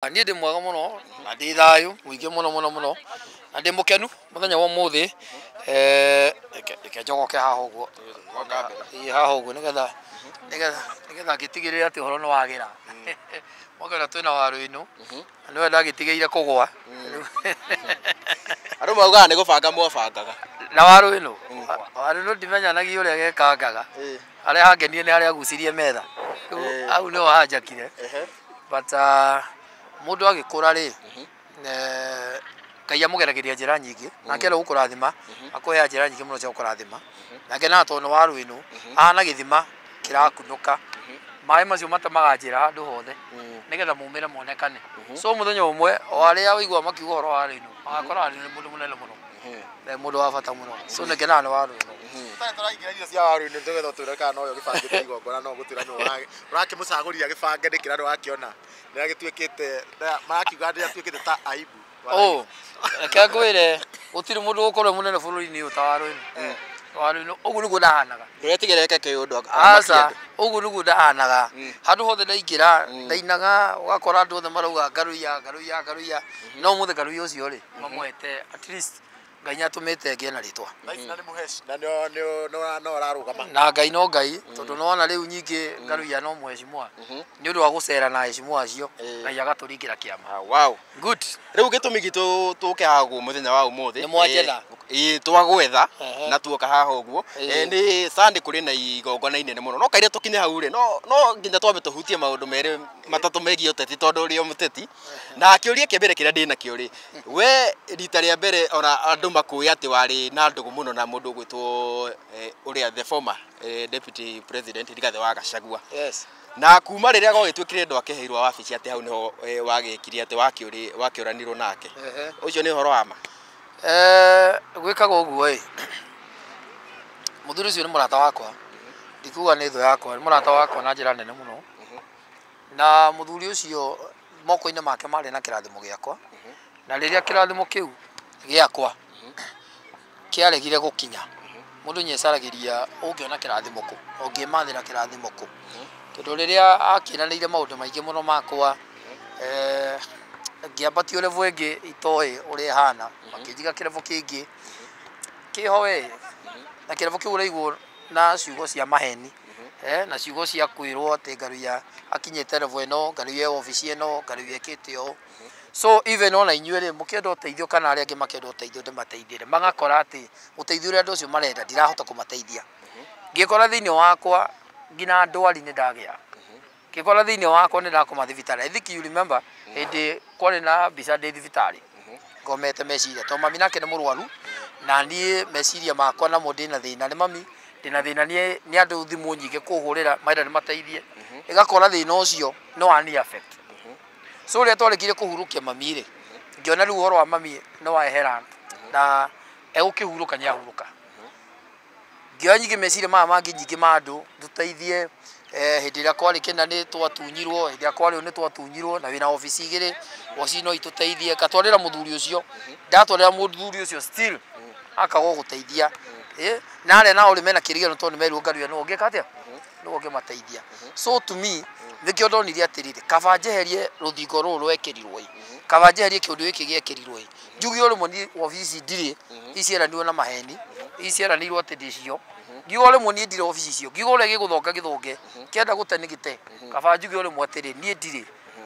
Niĩ ndĩ mwega mũno na ndĩ thayũ mũingĩ mũno mũno mũno na ndĩ mũkenu mũthenya wa ũmũthĩ. Reke njogoke haha ũguo. Ĩĩ, haha ũguo nĩgetha ngĩtigĩrĩre atĩ ũhoro nĩ wagĩra. Mwaka ũrĩa twĩna waru ĩno na nĩwe ndagĩtigĩire kũgwa. Andũ maugaga nĩ gũbanga mwabangaga. Na waru ĩno, waru ĩno ndimenyanagia ũrĩa gekangaga. Harĩa hangenirie nĩ harĩa agucirie metha. Rĩu hau nĩho hanjakire. But mũndũ agĩkũra rĩ, Ngai amũgeragĩria njĩra nyingĩ, nake arĩ gũkũrathima, akũheaga njĩra nyingĩ mũno cia gũkũrathima. Nake na tondũ nĩ waru ĩno, ahana gĩthima kĩrakunũka, maĩ macio matemaga njĩra handũ hothe nĩgetha maumĩre monekane. So mũthenya ũmwe o arĩa ũigua makiuga ũhoro wa waru ĩno, magakora waru ĩno nĩ mũndũ mũnene mũno, nĩ mũndũ wa bata mũno. So nĩngenaga nĩ waru ĩno. Tũtarĩ tũraingĩra irio cia waru ĩno nĩgetha ũtwĩre kana nowe ũgĩbangĩte igongona no gũtwĩra nĩwe ũrakĩmũcagũrire agĩbange nĩkĩ na nĩwakĩona nĩagĩtuĩkĩte, marakiuga nĩatuĩkĩte ta aibu. Oh, reke ngwĩre gũtirĩ mũndũ ũgũkorwo mũnene bũrũri-inĩ ũyũ ta waru ĩno. Waru ĩno ũguo nĩguo ndahanaga. Ndũretigĩra eke kĩũndũ. Aca, ũguo nĩguo ndahanaga. Handũ hothe ndaingĩra ndainaga, ũgakora andũ othe marauga Ngaruiya, Ngaruiya, Ngaruiya. No ũmũthĩ Ngaruiya ũcio rĩ, mamũhete at least Ngai nĩatũmĩte ngĩe na rĩtwa. Na nĩ mũheci na no ararũgama. Na Ngai no Ngai, tondũ nĩwona rĩu nyingĩ Ngaruiya no mũheshimiwa. Nĩ ũndũ wa gũcera na heshimiwa acio, Ngai agatũringĩra kĩama. Wow. Good. Rĩu gĩtũmi gitũ tũke haha ũguo mũthenya wa ũmũthĩ. Nĩ mwanjetha. Ĩĩ, twagwetha na tuoka haha ũguo. Nĩ Sunday kũrĩ na igongona inene mũno. No kaire tũkinye hau rĩ, no nginya twambe tũhutie maũndũ merĩ matatũ megiĩ ũteti tondũ ũrĩ o mũteti. Na kĩũria kĩa mbere kĩrĩa ndĩnakĩo rĩ, we rita rĩa mbere ona andũ makũĩ atĩ warĩ na ndũgũ mũno na mũndũ ũgwĩtwo ũrĩa the former deputy president Rigathĩ wa Gachagua. Yes. Na kuma rĩrĩa gwagĩtuĩkire ndwakĩheirwo wabici atĩ hau nĩho wagĩkire atĩ wakĩũranirwo nake. Ũcio nĩ ũhoro wa ma? Gwĩkaga ũguo ĩ, mũthuri ũcio nĩ mũrata wakwa, ndikuga nĩ thũ yakwa, nĩ mũrata wakwa na njĩra nene mũno. Na mũthuri ũcio moko-inĩ make marĩ na kĩrathimo gĩakwa, na rĩrĩa kĩrathimo kĩu gĩakwa kĩaregire gũkinya, mũndũ nĩecaragĩria ũngĩona kĩrathimo kũ, ũngĩmathĩra kĩrathimo kũ. Tondũ rĩrĩa akĩranĩire maũndũ maingĩ mũno makwa, ngĩambatio level ĩngĩ itoĩ ũrĩa ĩhana, makĩnjiga kĩrevo kĩngĩ kĩho we, na kĩrevo kĩu ũraigwo na ciugo cia maheni, na ciugo cia kwĩrwo atĩ Ngaruiya akinyĩte level ĩno, Ngaruiya e obici ĩno, Ngaruiya ekĩte ũũ. So even ona inyuĩ rĩ, mũkĩenda ũteithio kana arĩa angĩ makĩenda ũteithio ndĩmateithĩre, magakora atĩ ũteithio ũrĩa andũ acio marenda ndirahota kũmateithia. Ngĩkora thĩinĩ wakwa nginya ndwari nĩ ndagĩa. Ngĩkora thĩinĩ wakwa nĩ ndakoma thibitarĩ. I think you remember hĩndĩ kwarĩ na mbica ndĩ thibitarĩ ngomete meciria, tondũ mami nake nĩ mũrwaru na niĩ meciria makwa namo ndĩna thĩna nĩ mami, ndĩna thĩna nĩ andũ thimũ nyingĩ kũhũrĩra marenda nĩmateithie, ĩgakora thĩna ũcio nĩ wani affect. So rĩrĩa twarĩkirie kũhurũkia mami rĩ, ngĩona rĩu ũhoro wa mami nĩ wehera na egũkĩhurũka nĩ ahurũka. Ngĩoya nyingĩ meciria maya mangĩ nyingĩ ma andũ tũteithie, hĩndĩ ĩrĩa kwarĩ kĩna nĩ twatunyirwo, hĩndĩ ĩrĩa kwarĩ ũũ nĩ twatunyirwo, na wĩna obici igĩrĩ, obici no itũteithie. Ngatwarĩra mũthuri ũcio, ndatwarĩra mũthuri ũcio still akaga gũteithia. Na arĩa nao rĩ mena kĩrĩgĩrĩro tondũ nĩ merirwo Ngaruiya nĩwe ũngĩka atĩa, nĩwe ũngĩmateithia. So to me nĩkĩo ndonire atĩrĩrĩ, kaba njeherie rũthingo rũrũ rwekĩrirwo ĩ, kaba njeherie kĩũndũ gĩkĩ gĩekĩrirwo ĩ, njuge o rĩmwe niĩ obici ndirĩ, ici cieranirwo na maheni, ici cieranĩirwo atĩ ndĩcio, ngiuga o rĩmwe niĩ ndirĩ obici icio, ngiuga ũrĩa gĩgũthonga gĩthonge, kĩenda gũte nĩ gĩte, kaba njuge o rĩmwe atĩrĩ niĩ ndirĩ.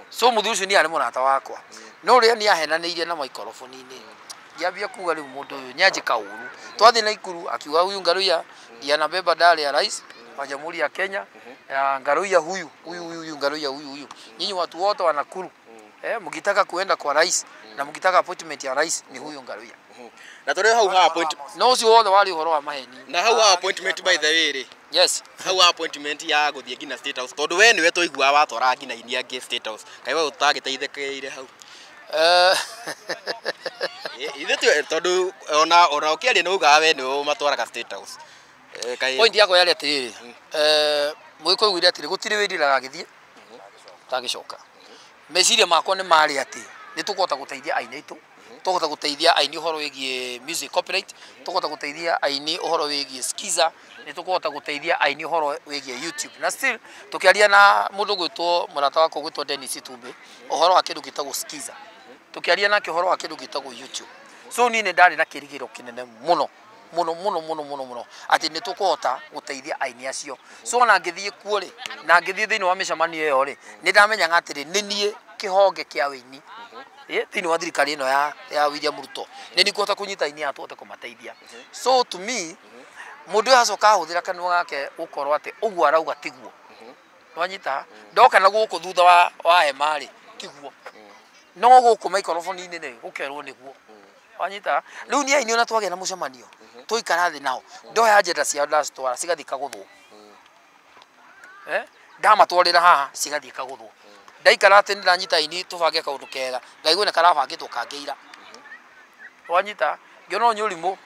So mũthuri ũcio niĩ arĩ mũrata wakwa, no ũrĩa niĩ ahenanĩirie na maikoroboni-inĩ, ngĩambia kuga rĩu mũndũ ũyũ nĩanjĩka ũru. Twathiĩ Naikuru akiuga huyu Ngaruiya ndiye anabeba dali ya rais wa Jamhuri ya Kenya, ya Ngaruiya huyu huyu huyu Ngaruiya huyu huyu, nyinyi watu wote wa Nakuru, mkitaka kuenda kwa rais na mkitaka appointment ya rais ni huyu Ngaruiya. Na tũrĩ hau ha appointment. No ũcio wothe warĩ ũhoro wa maheni. Na hau ha appointment by the way rĩ. Yes. Hau ha appointment ya gũthiĩ nginya State House tondũ we nĩwe tũiguaga watwaraga nginya aini angĩ State House. Kaĩ we ũtagĩteithĩkĩire hau? Ithuĩ tondũ ona ũkĩaria nĩ ugaga we nĩwe ũmatwaraga State House. Point yakwa yarĩ atĩrĩrĩ, mũgĩkũyũ augire atĩrĩ gũtirĩ wĩriraga agĩthiĩ tagĩcoka. Meciria makwa nĩ marĩ atĩ nĩ tũkũhota gũteithia aini aitũ, Tũkũhota gũteithia aini ũhoro wĩgiĩ music copyright, tũkũhota gũteithia aini ũhoro wĩgiĩ skiza, nĩ tũkũhota gũteithia aini ũhoro wĩgiĩ YouTube. Na still tũkĩaria na mũndũ gwĩtwo mũrata wakwa gwĩtwo Dennis Itumbĩ ũhoro wa kĩndũ gĩtagwo skiza, tũkĩaria nake ũhoro wa kĩndũ gĩtagwo YouTube. So niĩ nĩ ndarĩ na kĩrĩgĩrĩro kĩnene mũno mũno mũno mũno mũno mũno atĩ nĩ tũkũhota gũteithia aini acio. So ona ngĩthiĩ kuo rĩ, na ngĩthiĩ thĩinĩ wa mĩcemanio ĩyo rĩ, nĩ ndamenyaga atĩrĩ, nĩ niĩ kĩhonge kĩa wĩini thĩinĩ wa thirikari ĩno ya William Ruto, nĩ nĩkũhota kũnyita aini aya tũhote kũmateithia. So to me, mũndũ ũyũ acoka ahũthĩra kanua gake gũkorwo atĩ ũguo arauga tiguo. Nwanyita ndoka na gũkũ thutha wa hema rĩ, tiguo, no gũkũ maikoroboni-inĩ rĩ, gũkerwo nĩguo. Wanyita rĩu niĩ aini ona twagĩa na mũcemanio tũikara thĩ nao, ndoya agenda ciao ndacitwara cigathiĩ ikagũthwo, ndamatwarĩra haha cigathiĩ ikagũthwo. Ndaikara atĩ nĩndanyita aini tũbange kaũndũ kega, ngaigua nĩ karabangĩtwo kangĩira. Wanyita ngĩona ũyũ nĩ ũrimũ,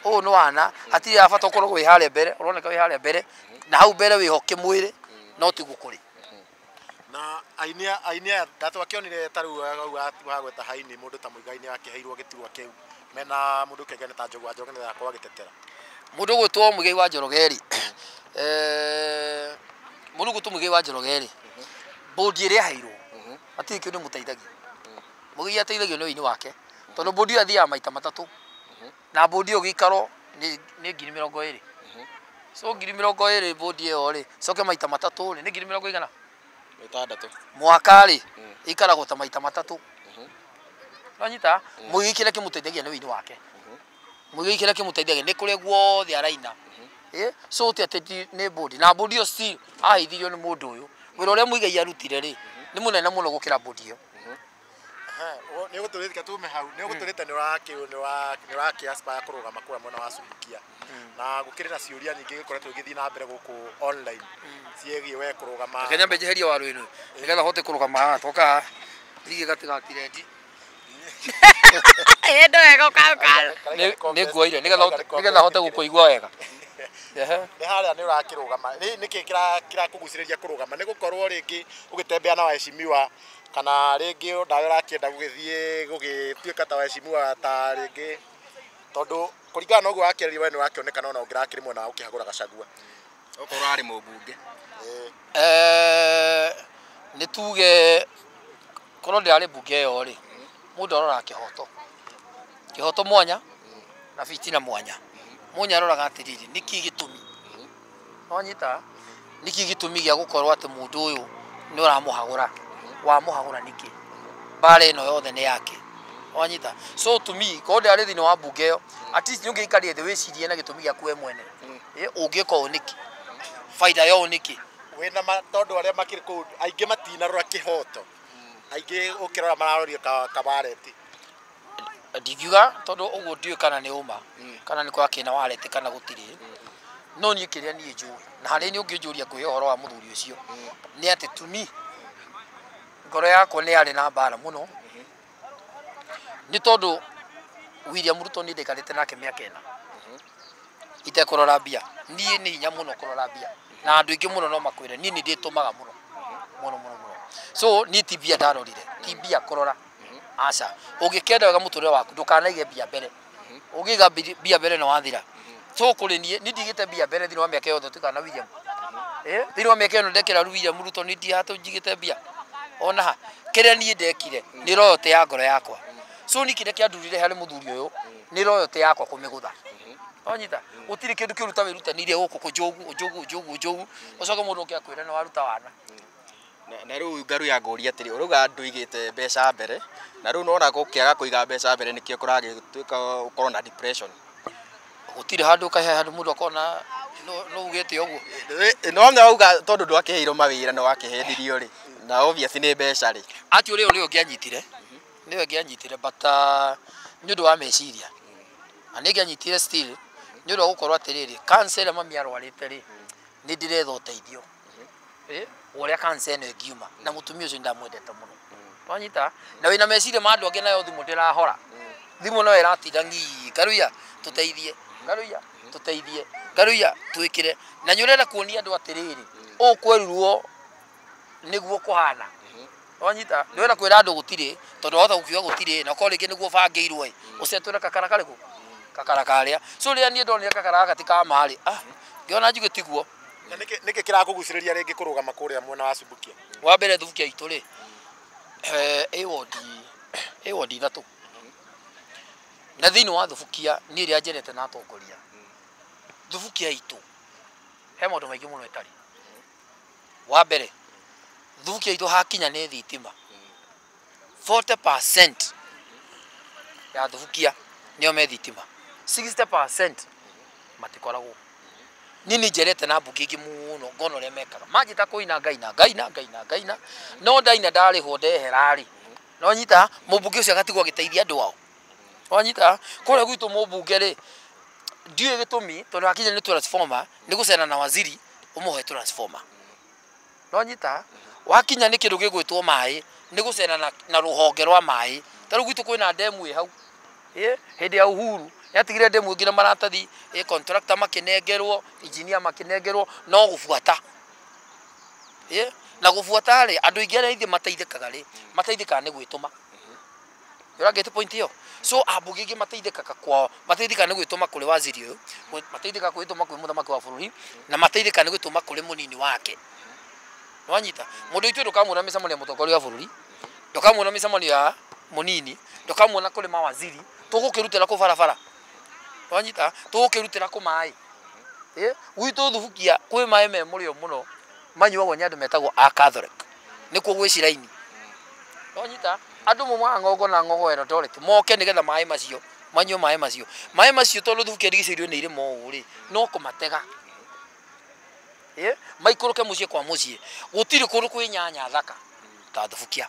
ũyũ nĩ wana, hatirĩ bata ũkorwo wĩ harĩa mbere, ũroneka wĩ harĩa mbere na hau mbere wĩho kĩmwĩrĩ, no tiguo kũrĩ. Na aini aya ndatwakĩonire ta rĩu hau hagweta haini mũndũ ta Muigai nĩ akĩheirwo gĩturwa kĩu mena mũndũ kĩngĩ ta Njogu wa Njoroge nĩ akorwo agĩtetera. Mũndũ ũgwĩtwo Muigai wa Njoroge rĩ, mũndũ ũgwĩtwo Muigai wa Njoroge rĩ, bũndi ĩrĩa aheirwo hatirĩ kĩndũ ĩmũteithagia. Muigai ateithagio nĩ ũini wake, tondũ bũndi ĩyo athiaga maita matatũ, na bũndi ĩyo gĩikaro nĩ 20,000. So 20,000 bũndi ĩyo rĩ, coke maita matatũ rĩ, nĩ ngiri mĩrongo igana 6. Mwaka rĩ, ĩikaragwo ta maita matatũ. Nwanyita Muigai kĩrĩa kĩmũteithagia nĩ ũini wake. Muigai kĩrĩa kĩmũteithagia nĩ kũrĩa guothe araina. So ti atĩ nĩ bũndi, na bũndi ĩyo still aheithirio nĩ mũndũ ũyũ. Wĩra ũrĩa Muigai arutire rĩ, nĩ mũnene mũno gũkĩra bũndi ĩyo. Nĩ ũgũtũrĩte tume hau, nĩ ũgũtũrĩte nĩ ũrakĩ aspire kũrũgama kũrĩa mwena wa Subukia, na gũkĩrĩ na ciũria nyingĩ gĩkoretwo igĩthiĩ na mbere gũkũ online ciĩgiĩ we kũrũgama. Reke nyambe njeherie waru ĩno nĩgetha hote kũrũgama haha, toka rige gatigatireti. Ĩndo wega ũka. Nĩ nguoire nĩgetha hote gũkũigua wega. Ehe. Nĩ harĩa nĩ ũrakĩrũgama, nĩkĩ kĩrakũgucĩrĩria kũrũgama? Nĩ gũkorwo rĩngĩ ũgĩtembea na waheshimiwa, kana rĩngĩ nawe ũrakĩenda gũgĩthiĩ gũgĩtuĩka ta waheshimiwa, ta rĩngĩ tondũ kũringana na ũguo wakĩaria we nĩ wakĩonekana ona ũngĩrakĩrĩ mwena wa ũkĩhagũra Gachagua? Okorwo arĩ mũmbunge. Nĩ tuge korwo ndĩrarĩ mbunge ĩyo rĩ, mũndũ aroraga kĩhoto, kĩhoto mwanya na fitina mwanya. Mwanya aroraga atĩrĩrĩ, nĩkĩ gĩtũmi, wanyita, nĩkĩ gĩtũmi gĩa gũkorwo atĩ mũndũ ũyũ nĩ ũramũhagũra, wamũhagũra nĩkĩ, mbara ĩno yothe nĩ yake, wanyita. So to me, korwo ndĩrarĩ thĩinĩ wa mbunge ĩyo, at least nĩ ũngĩikarire thĩ wĩcirie na gĩtũmi gĩaku we mwene. Ũngĩka ũũ nĩkĩ, baida ya ũũ nĩkĩ? Wĩna tondũ arĩa makĩrĩ kũu aingĩ matinarora kĩhoto, aingĩ ũkĩrora mararoria kabareti. Ndingiuga tondũ ũguo ndiũĩ kana nĩ ũma kana nĩ kwakĩna wareti kana gũtirĩ, no niĩ kĩrĩa niĩ njũĩ na harĩa niĩ ũngĩnjũria ngwĩhe ũhoro wa mũthuri ũcio nĩ atĩ to me ngoro yakwa nĩ yarĩ na mbara mũno, nĩ tondũ William Ruto niĩ ndaikarĩte nake mĩaka 4 itekũrora mbia. Niĩ nĩ hinya mũno kũrora mbia, na andũ aingĩ mũno no makwĩre niĩ nĩ ndĩtũmaga mũno mũno mũno mũno. So niĩ ti mbia ndarorire, ti mbia kũrora, aca. Ũngĩkenda wega mũtũrĩre waku, ndũkanaige mbia mbere. Ũngĩiga mbia mbere nĩ wathira. So kũrĩ niĩ, niĩ ndigĩte mbia mbere thĩinĩ wa mĩaka yothe tuikara na William. Thĩinĩ wa mĩaka ĩno ndekĩra William Ruto, nĩ ndihatũ njigĩte mbia ona ha. Kĩrĩa niĩ ndekire nĩ loyalty ya ngoro yakwa. So niĩ kĩrĩa kĩandurire harĩ mũthuri ũyũ nĩ loyalty yakwa kũmĩgũtha, wanyita. Gũtirĩ kĩndũ kĩũru ta wĩrutanĩirie gũkũ kũnjogu njogu njogu njogu, ũcoke mũndũ ũngĩ akwĩre nĩ waruta wana. Na rĩu ngaru ya ngũria atĩrĩ, ũrauga ndũigĩte mbeca mbere, na rĩu nona gũkĩaga kũiga mbeca mbere nĩkĩo kũragĩtuĩka ũkorwo na depression? Gũtirĩ handũ kahe handũ mũndũ akona no ugĩte ũguo. No wauga tondũ ndwakĩheirwo mawĩra no wakĩhendirio rĩ, na obviously nĩ mbeca rĩ. Ati ũrĩa ũrĩa ũngĩanyitire nĩwe ũngĩanyitire, but nĩ ũndũ wa meciria na nĩ ngĩanyitire still nĩ ũndũ wa gũkorwo atĩrĩrĩ, cancer ĩrĩa mami arwarĩte rĩ, nĩ ndĩretha ũteithio ũrĩa cancer ĩno ĩngiuma, na mũtumia ũcio ndamwendete mũno, wanyita. Na wĩna meciria ma andũ angĩ, nayo thimũ ndĩrahora, thimũ no ĩratinda ng'ii, "Ngaruiya tũteithie, Ngaruiya tũteithie, Ngaruiya twĩkĩre," na nĩ ũrenda kuonia andũ atĩrĩrĩ, ũũ kwerirwo nĩguo kũhana. Wanyita ndwenda kwira andu gutiri tondu wahota gukiuga gutiri na korwo ringi niguo bangirwo i ucetwira kakara kariku kakara karia so riria nie ndonire kakara gaka ti ka mari ngiona njuge tiguo. Na niki kirakuguciriria ringi kurugama kuria mwena wa Subukia? Wa mbere Thubukia itu ri ĩ wodi ithatũ na thĩinĩ wa Thubukia niĩ rĩrĩa njerete na atongoria Thubukia itũ he maũndũ maingĩ mũno ĩtarĩ. Wa mbere Thubukia itũ hakinya nĩ thitima 40% ya Thubukia nĩo me thitima, 60% matikoragwo. Niĩ nĩ njerete na mbunge ingĩ mũno ngona ũrĩa mekaga manjĩta kũina ngaina ngaina ngaina ngaina no ndaina ndarĩhwo ndehera rĩ no nyita mũmbunge ũcio agatigwo agĩteithia andũ ao. Wanyita kũrĩa gwitũ mũmbunge rĩ ndiũĩ gĩtũmi tondũ hakinya nĩ transformer nĩ gũcera na waziri ũmũhe transformer. No nyita wakinya nĩ kĩndũ gĩgwĩtwo maĩ nĩ gũcera na rũhonge rwa maĩ. Ta rĩu gwitũ kwĩna ndemu ĩ hau hĩndĩ ya Uhuru yatigire ndemu ĩngĩ na maratathi contractor makĩnengerwo engineer makĩnengerwo no gũbuata. Na gũbuata rĩ andũ aingĩ arĩa ithuĩ mateithĩkaga rĩ mateithĩkaga nĩ gwĩtũma. Ũrangĩte point ĩyo? So ambunge aingĩ mateithĩkaga kwao mateithĩkaga nĩ gwĩtũma kũrĩ waziri ũyũ, mateithĩkaga gwĩtũma kwĩ mũthamaki wa bũrũri na mateithĩkaga nĩ gwĩtũma kũrĩ mũnini wake. Nĩwanyita mũndũ witũ ndũkamuona mĩcemanio ya mũtongoria wa bũrũri, ndũkamuona mĩcemanio ya mũnini, ndũkamuona kũrĩ mawaziri, tũgũkĩrutĩra kũ barabara. Nĩwanyita tũgũkĩrutĩra kũ maĩ. Gwitũ Thubukia kwĩ maĩ me mũrĩo mũno manyuagwo nĩ andũ metagwo a Catholic nĩkuo gwĩ ciraini. Nĩwanyita andũ maumaga ng'ongo na ng'ongo Eldoret moke nĩgetha maĩ macio manyue maĩ macio. Maĩ macio tondũ Thubukia ĩrigicĩirio nĩ irĩma ũũ rĩ no kũmatega maikũrũke mũciĩ kwa mũciĩ. Gũtirĩ kũndũ kwĩ nyanya thaka ta Thubukia.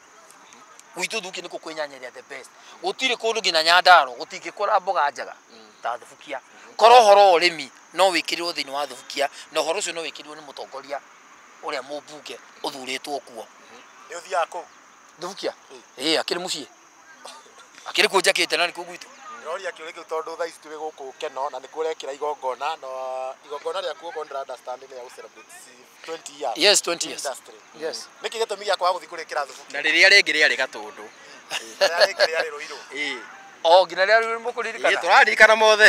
Gwitũ Thubukia nĩkuo kwĩ nyanya ĩrĩa the best. Gũtirĩ kũndũ nginya Nyandarua gũtingĩkũra mboga njega ta Thubukia. Korwo ũhoro wa ũrĩmi no wĩkĩrĩrwo thĩinĩ wa Thubukia na ũhoro ũcio no wĩkĩrĩrwo nĩ mũtongoria ũrĩa mũmbunge ũthurĩtwo kuo. Nĩ ũthiaga kũu Thubukia? Ĩĩ akĩrĩ mũciĩ akĩrĩ kuo njakĩte na nĩkuo gwitũ. Ndĩroria kĩũria kĩu tondũ thaa ici tũrĩ gũkũ Keno na nĩkuo ũrekĩra igongona na igongona rĩaku okorwo ndĩra understand nĩ rĩa gũ celebrate 20 years. Yes, 20 years. Industry. Yes. Nĩkĩ gĩtũmi gĩa kwaga gũthiĩ kũrĩkĩra Thubukia? Na rĩrĩa rĩngĩ rĩarĩ Gatũndũ. Rĩrĩa rĩngĩ rĩarĩ Ruiru. O nginya rĩrĩa rĩu mũkũririkana? Tũraririkana mothe.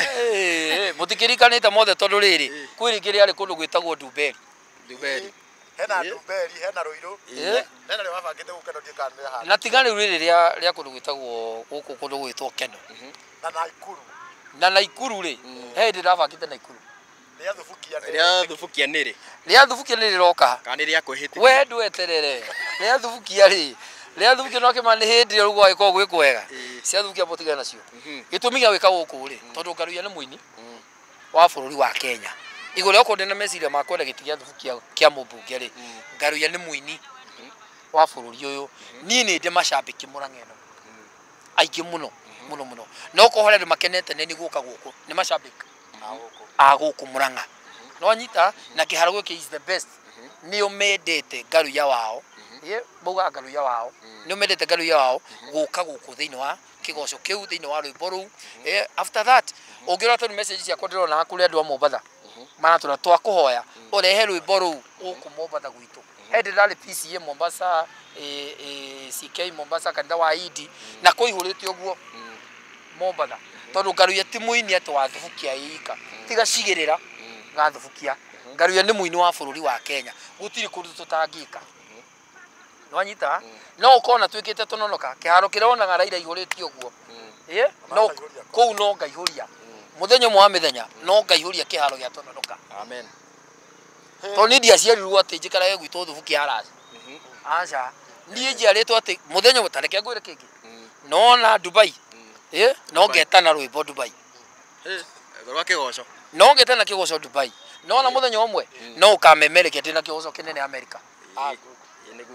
Mũtikĩririkanĩte mothe tondũ rĩrĩ kwĩ rĩngĩ rĩarĩ kũndũ gwĩtagwo Ndumberi. Ndumberi. Hena Ndumberi, hena Ruiru. Hena rĩrĩa wabangĩte gũka Keno ndiũĩ kana nĩ handũ. Na tiga rĩu rĩrĩ rĩa kũndũ gwĩtagwo gũkũ kũndũ gwĩtwo Keno. Na Naikuru. Na Naikuru rĩ he hĩndĩ ndabangĩte Naikuru. Rĩa Thubukia nĩ Rĩa Thubukia nĩ rĩ? Rĩa Thubukia nĩ rĩroka. Kana nĩ rĩa kwĩhĩtithia? We ndweterere. Rĩa Thubukia rĩ rĩa Thubukia no kĩma nĩ hĩndĩ ĩyo rĩu gwagĩkorwo gwĩ kwega. Cia Thubukia mũtigane nacio. Gĩtũmi gĩa gwĩka gũkũ rĩ tondũ Ngaruiya nĩ mũini wa bũrũri wa Kenya. Igũrũ rĩa okorwo ndĩna meciria ma kwenda gĩtĩ gĩa Thubukia kĩa mũmbunge rĩ Ngaruiya nĩ mũini wa bũrũri ũyũ. Niĩ nĩ ndĩ macambĩki Murang'a ĩno aingĩ mũno mũno mũno no okorwo harĩ andũ makenete nĩ gũka gũkũ nĩ macambĩki a gũkũ Murang'a. No nyita na kĩharo gĩkĩ is the best. Nĩo mendete Ngaruiya wao. Maugaga Ngaruiya wao nĩo mendete Ngaruiya wao gũka gũkũ thĩinĩ wa kĩgoco kĩu thĩinĩ wa rwĩmbo rũu. After that ũngĩrora tondũ message ciakwa ndĩrona kũrĩ andũ a Mombatha maratũra twakũhoya ũrehe rwĩmbo rũu gũkũ Mombatha gwitũ. He hĩndĩ ndarĩ PCA Mombasa, CK Mombasa kanitha wa Idi na kũihũrĩte ũguo Mombatha tondũ Ngaruiya ti mũini atĩ wa Thubukia ika tiga cigĩrĩra ga Thubukia. Ngaruiya nĩ mũini wa bũrũri wa Kenya gũtirĩ kũndũ tũtangĩka. Nĩwanyita no ũkona twĩkĩte tũnonoka kĩharo kĩrĩa wonaga Raila ihũrĩtie ũguo no kũu no ngaihũria mũthenya ũmwe wa mĩthenya no ngaihũria kĩharo gĩa Tononoka. Amen. Tondũ niĩ ndiaciarirwo atĩ njikarage gwitũ Thubukia araci. Aca niĩ njiarĩtwo atĩ mũthenya ũmwe ta reke ngwĩre kĩngĩ nona Dubai no ngetana rwĩmbo Dubai Rwa kĩgoco no ngetana kĩgoco Dubai nona mũthenya ũmwe no ũkamemerekia ndĩna kĩgoco kĩnene America.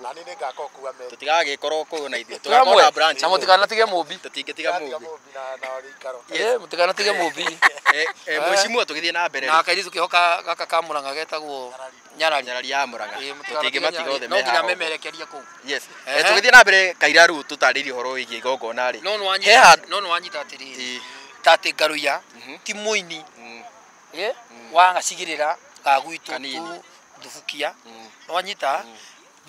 Na niĩ nĩngakorwo kũu America. Tũtigagĩkorwo kũu na ithuĩ tũgakorwo na branch na mũtikanatige Mũmbi. Tũtingĩtiga Mũmbi. Na gĩikaro. Mũtikanatige Mũmbi. Mheshimiwa tũgĩthiĩ na mbere na kairĩtu kĩho gaka ka Murang'a getagwo Nyarari. Nyarari ya Murang'a. Tũtingĩmatiga othe no me nginya haha. Memerekerie kũu. Yes. Tũgĩthiĩ na mbere Kaira rĩu tũtarĩrie ũhoro wĩgiĩ igongona rĩ. No nĩwanyita atĩrĩrĩ ta atĩ Ngaruiya ti mũini wa gacigĩrĩra ga gwitũ tu Thubukia. Nĩwanyita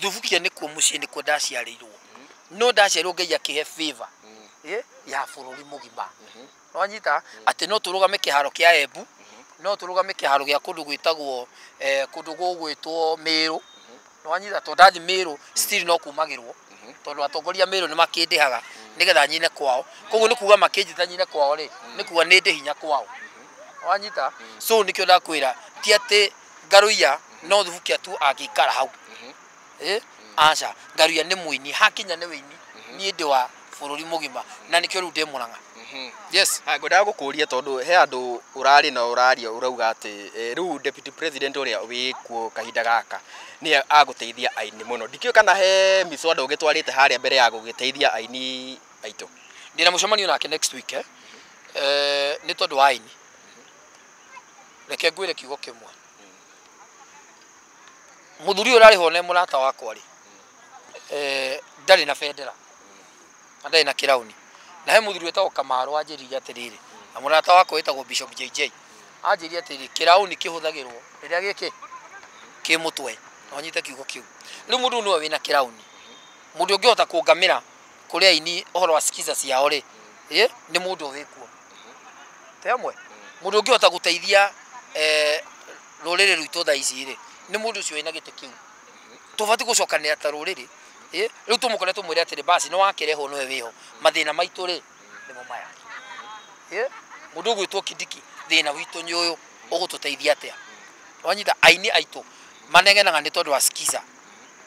Thubukia nĩkuo mũciĩ nĩkuo ndaciarĩirwo. No ndaciarirwo Ngai akĩhe favor ya bũrũri mũgima. Nwanyita atĩ no tũrũgame kĩharo kĩa Embu, no tũrũgame kĩharo gĩa kũndũ gwĩtagwo kũndũ gũgwĩtwo Mĩrũ. Nwanyita tondũ ndathi Mĩrũ still no kumagĩrwo tondũ atongoria Mĩrũ nĩ makĩndĩhaga nĩgetha nyine kwao. Koguo nĩ kuga makĩnjĩta nyine kwao rĩ, nĩ kuga nĩ ndĩ hinya kwao. Wanyita? So nĩkĩo ndakwĩra ti atĩ Ngaruiya no Thubukia tu angĩikara hau. Aca, Ngaruiya nĩ mũini, hakinya nĩ wĩini, niĩ ndĩ wa bũrũri mũgima na nĩkĩo rĩu ndĩ Mũrang'a. Yes. Ngwendaga gũkũria tondũ he andũ ũrarĩ na ũraria ũrauga atĩ rĩu deputy president ũrĩa wĩkuo kahinda gaka nĩ agũteithia aini mũno. Ndikĩũĩ kana he mĩswada ũgĩtwarĩte harĩa mbere ya gũgĩteithia aini aitũ. Ndĩna mũcemanio nake next week nĩ tondũ wa aini. Reke ngwĩre kiugo kĩmwe. Mũthuri ũyũ ũrarĩ ho nĩ mũrata wakwa rĩ, ndarĩ na bendera na ndarĩ na kĩrauni. Na he mũthuri wĩtagwo Kamaru anjĩrire atĩrĩrĩ, na mũrata wakwa wĩtagwo Bishop JJ anjĩrire atĩrĩrĩ, kĩrauni kĩhũthagĩrwo rĩrĩa gĩkĩ kĩ mũtwe. Na ũnyite kiugo kĩu. Rĩu mũndũ nĩwe wĩna kĩrauni, mũndũ ũngĩhota kũngamĩra kũrĩ aini ũhoro wa skiza ciao rĩ, nĩ mũndũ wĩkuo. Te amwe mũndũ ũngĩhota gũteithia rũrĩrĩ rwitũ thaa ici rĩ, nĩ mũndũ ũcio wĩna gĩtĩ kĩu. Tũbatiĩ gũcokanĩra ta rũrĩrĩ. Rĩu tũmũkore tũmwĩre atĩrĩ, basi nĩ wakĩrehwo nĩwe wĩho, mathĩna maitũ rĩ nĩmo maya. Mũndũ ũgwĩtwo Kindiki, thĩna witũ nĩ ũyũ, ũgũtũteithia atĩa? Wanyita aini aitũ manegenaga nĩ tondũ wa skiza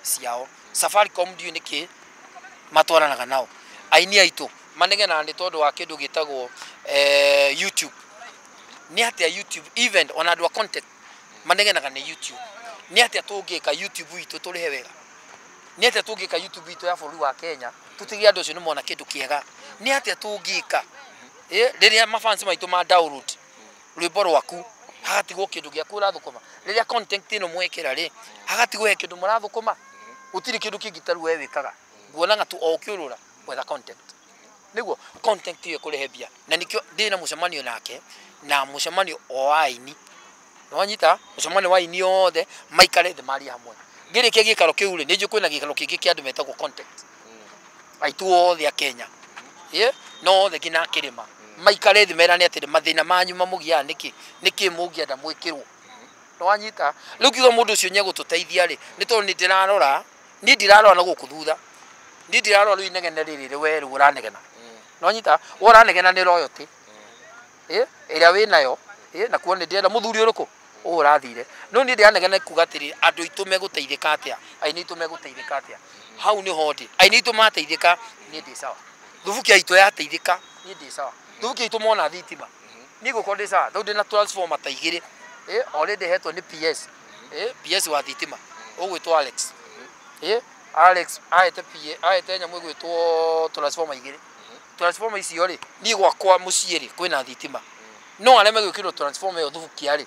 ciao. Safaricom ndiũĩ nĩkĩ matwaranaga nao. Aini aitũ manegenaga nĩ tondũ wa kĩndũ gĩtagwo YouTube. Nĩ atĩa YouTube event ona andũ a content manegenaga nĩ YouTube. Nĩ atĩa tũngĩka YouTube itũ tũrĩhe wega? Nĩ atĩa tũngĩka YouTube itũ ya bũrũri wa Kenya tũtige andũ acio nĩ mona kĩndũ kĩega? Nĩ atĩa tũngĩka rĩrĩa mafans maitũ ma download rwĩmbo rwaku hagatigwo kĩndũ gĩaku ũrathũkũma? Rĩrĩa content ĩno mwekĩra rĩ, hagatigwo he kĩndũ mũrathũkũma? Gũtirĩ kĩndũ kĩngĩ ta rĩu we wĩkaga. Nguonaga tu o ũkĩũrũra gwetha content. Nĩguo content ĩyo ĩkũrehe mbia. Na nĩkĩo ndĩna mũcemanio nake, na mũcemanio o wa aini. Nĩwanyita? Mũcemanio wa aini othe maikare thĩ marie hamwe. Ngĩrĩkia gĩikaro kĩu rĩ, nĩ njũĩ kwĩna gĩikaro kĩngĩ kĩa andũ metagwo content. Aitũ othe a Kenya. No othe nginya kĩrĩma. Maikare thĩ merane atĩrĩ, mathĩna manyu mamũgiaga nĩkĩ? Nĩkĩ mũngĩenda mwĩkĩrwo? Nĩwanyita? Rĩu ngiuga mũndũ ũcio nĩegũtũteithia rĩ, nĩ tondũ nĩ ndĩrarora, niĩ ndirarora na gũkũ thutha. Niĩ ndirarora rĩu inegene rĩrĩ we rĩu ũranegena. Nĩwanyita? We ũranegena nĩ royalty. Ĩrĩa wĩnayo, na kuo nĩ ndĩrenda mũthuri ũrĩkũ? Ũũ ũrathire. No niĩ ndĩranegena kuga atĩrĩ, andũ aitũ megũteithĩka atĩa? Aini aitũ megũteithĩka atĩa? Hau nĩho ndĩ. Aini aitũ mateithĩka, niĩ ndĩ sawa. Thubukia itũ yateithĩka, niĩ ndĩ sawa. Thubukia itũ mona thitima, niĩ ngũkorwo ndĩ sawa. Rĩu ndĩna transformer ta igĩrĩ. Already hetwo nĩ PS. PS wa thitima ũgwĩtwo Alex. Alex ahete PA, ahete nyamũ ĩgwĩtwo transformer igĩrĩ. Transformer icio rĩ, niĩ gwakwa mũciĩ rĩ kwĩna thitima. No arĩa megwĩkĩrwo transformer ĩyo Thubukia rĩ,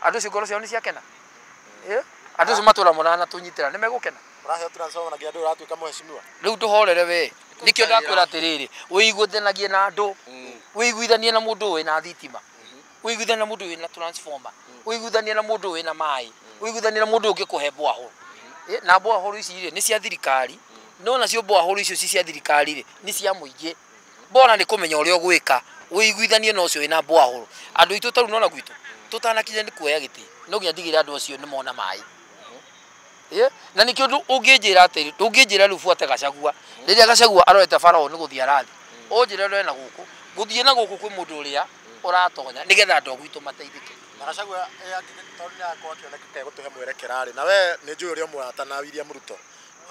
andũ acio ngoro ciao nĩ ciakena. Andũ acio matũra mũrana tũnyitĩra nĩ megũkena. Ũraheo transformer na nginya ndũĩ ũratuĩka mũheshimiwa. Rĩu ndũhorere we. Nĩkĩo ndakwĩra atĩrĩrĩ, wĩiguithanagie na andũ, wĩiguithanie na mũndũ wĩna thitima, wĩiguithanie na mũndũ wĩna transformer, wĩiguithanie na mũndũ wĩna maĩ, wĩiguithanie na mũndũ ũngĩkũhe borehole. Na borehole ici rĩ nĩ cia thirikari, no nacio borehole icio ci cia thirikari rĩ nĩ cia mũingĩ. Bora nĩ kũmenya ũrĩa ũgwĩka, wĩiguithanie na ũcio wĩna borehole. Andũ aitũ ta rĩu nona gwitũ tũtanakinya nĩ kuoya gĩtĩ, no nginya ndigĩrĩre andũ acio nĩ mona maĩ. Na nĩkĩo ũngĩnjĩra atĩrĩ, ndũngĩnjĩra rĩu buate Gachagua. Rĩrĩa Gachagua arorete bara ũũ nĩ gũthiĩ arathiĩ. Ũnjĩre ũrore na gũkũ, gũthiĩ na gũkũ kwĩ mũndũ ũrĩa ũratonya nĩgetha andũ a gwitũ mateithĩke. Na Gachagua tondũ nĩ arakorwo akĩoneka ke gũtũhe mwerekera rĩ, na we nĩ njũĩ ũrĩa mũrata na William Ruto,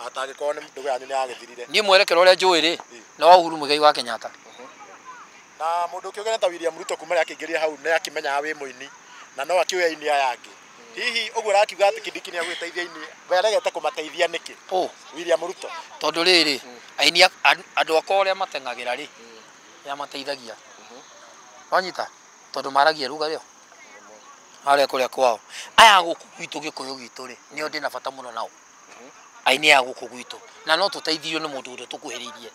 atangĩkorwo nĩ ndũgũ yanyu nĩ yagĩthirire. Niĩ mwerekera ũrĩa njũĩ rĩ, nĩ wa Uhuru Muigai wa Kenyatta. Na mũndũ ũkĩũgene ta William Ruto kuma rĩrĩa akĩingĩrire hau nĩ akĩmenyaga wĩ mũini na no akĩũĩ aini aya angĩ. Hihi ũguo ũrakiuga atĩ Kindiki nĩ agũgĩteithia aini, we aregete kũmateithia nĩkĩ? William Ruto. Tondũ rĩrĩ, aini andũ akwa ũrĩa mateng'agĩra rĩ, nĩ amateithagia. Wanyita? Tondũ maragia ruga rĩo. Harĩa kũrĩa kwao. Aya gũkũ gwitũ Gĩkũyũ gitũ rĩ, nĩo ndĩna bata mũno nao. Aini aya gũkũ gwitũ. Na no tũteithio nĩ mũndũ ũrĩa tũkuhĩrĩirie.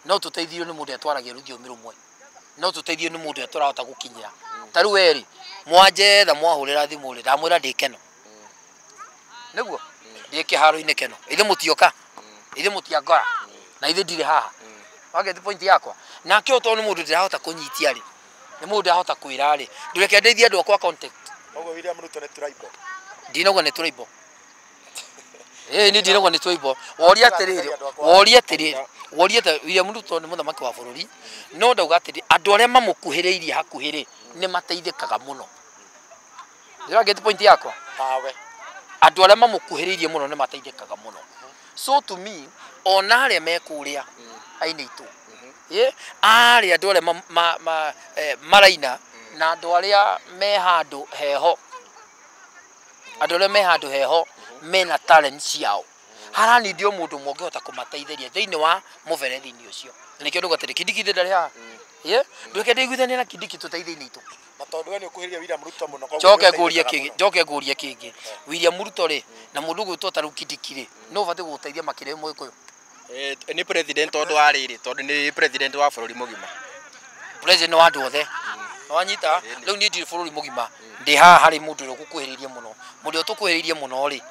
No tũteithio nĩ mũndũ ũrĩa twaragia rũthiomi rũmwe. No tũteithio nĩ mũndũ ũrĩa tũrahota gũkinyĩra. Ta rĩu we rĩ, mwanjetha mwahũrĩra thimũ rĩ, ndamwĩra ndĩ Keno. Nĩguo? Ndĩ kĩharo-inĩ Keno. Ithe mũtioka? Ithe mũtiangora na ithe ndirĩ haha. Wagete point yakwa. Nake ũyũ tondũ nĩ mũndũ ndĩrahota kũnyitia rĩ, nĩ mũndũ ndĩrahota kwĩra rĩ, ndũreke ndeithie andũ akwa contact. Koguo William Ruto nĩ tribal. Ndinauga nĩ tribal. Ĩĩ niĩ ndinauga nĩ tribal. Woria atĩrĩrĩ, woria atĩrĩrĩ, woria atĩ William Ruto nĩ mũthamaki wa bũrũri, no ndauga atĩrĩ, andũ arĩa mamũkuhĩrĩirie hakuhĩ rĩ, nĩ mateithĩkaga mũno. Ndĩrageti point yakwa? Tawe. Andũ arĩa mamũkuhĩrĩirie mũno nĩ mateithĩkaga mũno. So to me, ona arĩa me kũrĩa aini aitũ, arĩa andũ arĩa maraina na andũ arĩa me handũ heho, andũ arĩa me handũ heho mena talent ciao, haranithio mũndũ ũmwe ũngĩhota kũmateithĩria thĩinĩ wa mũberethi-inĩ ũcio. Na nĩkĩo ndauga atĩrĩ, Kindiki ndarĩ haha. Ndũreke ndĩiguithanie na Kindiki tũteithie-inĩ itũ. Na tondũ we nĩ ũkuhĩrĩria William Ruto mũno, koguo njoke nĩ ngũrie ũteithĩkaga kĩngĩ, mũno. njoke ngũrie kĩngĩ. William Ruto rĩ, na mũndũ ũgwĩtwo ta rĩu Kindiki rĩ, no ũbatiĩ gũgũteithia makĩria wĩ Mũgĩkũyũ? Nĩ president tondũ wa rĩrĩ, tondũ nĩ president wa bũrũri mũgima. President wa andũ othe. Wanyita, rĩu niĩ ndirĩ bũrũri mũgima, ndĩ haha harĩ mũndũ ũrĩa ũgũkuhĩrĩirie mũno. Mũndũ ũrĩa tũkuhĩrĩirie mũno rĩ,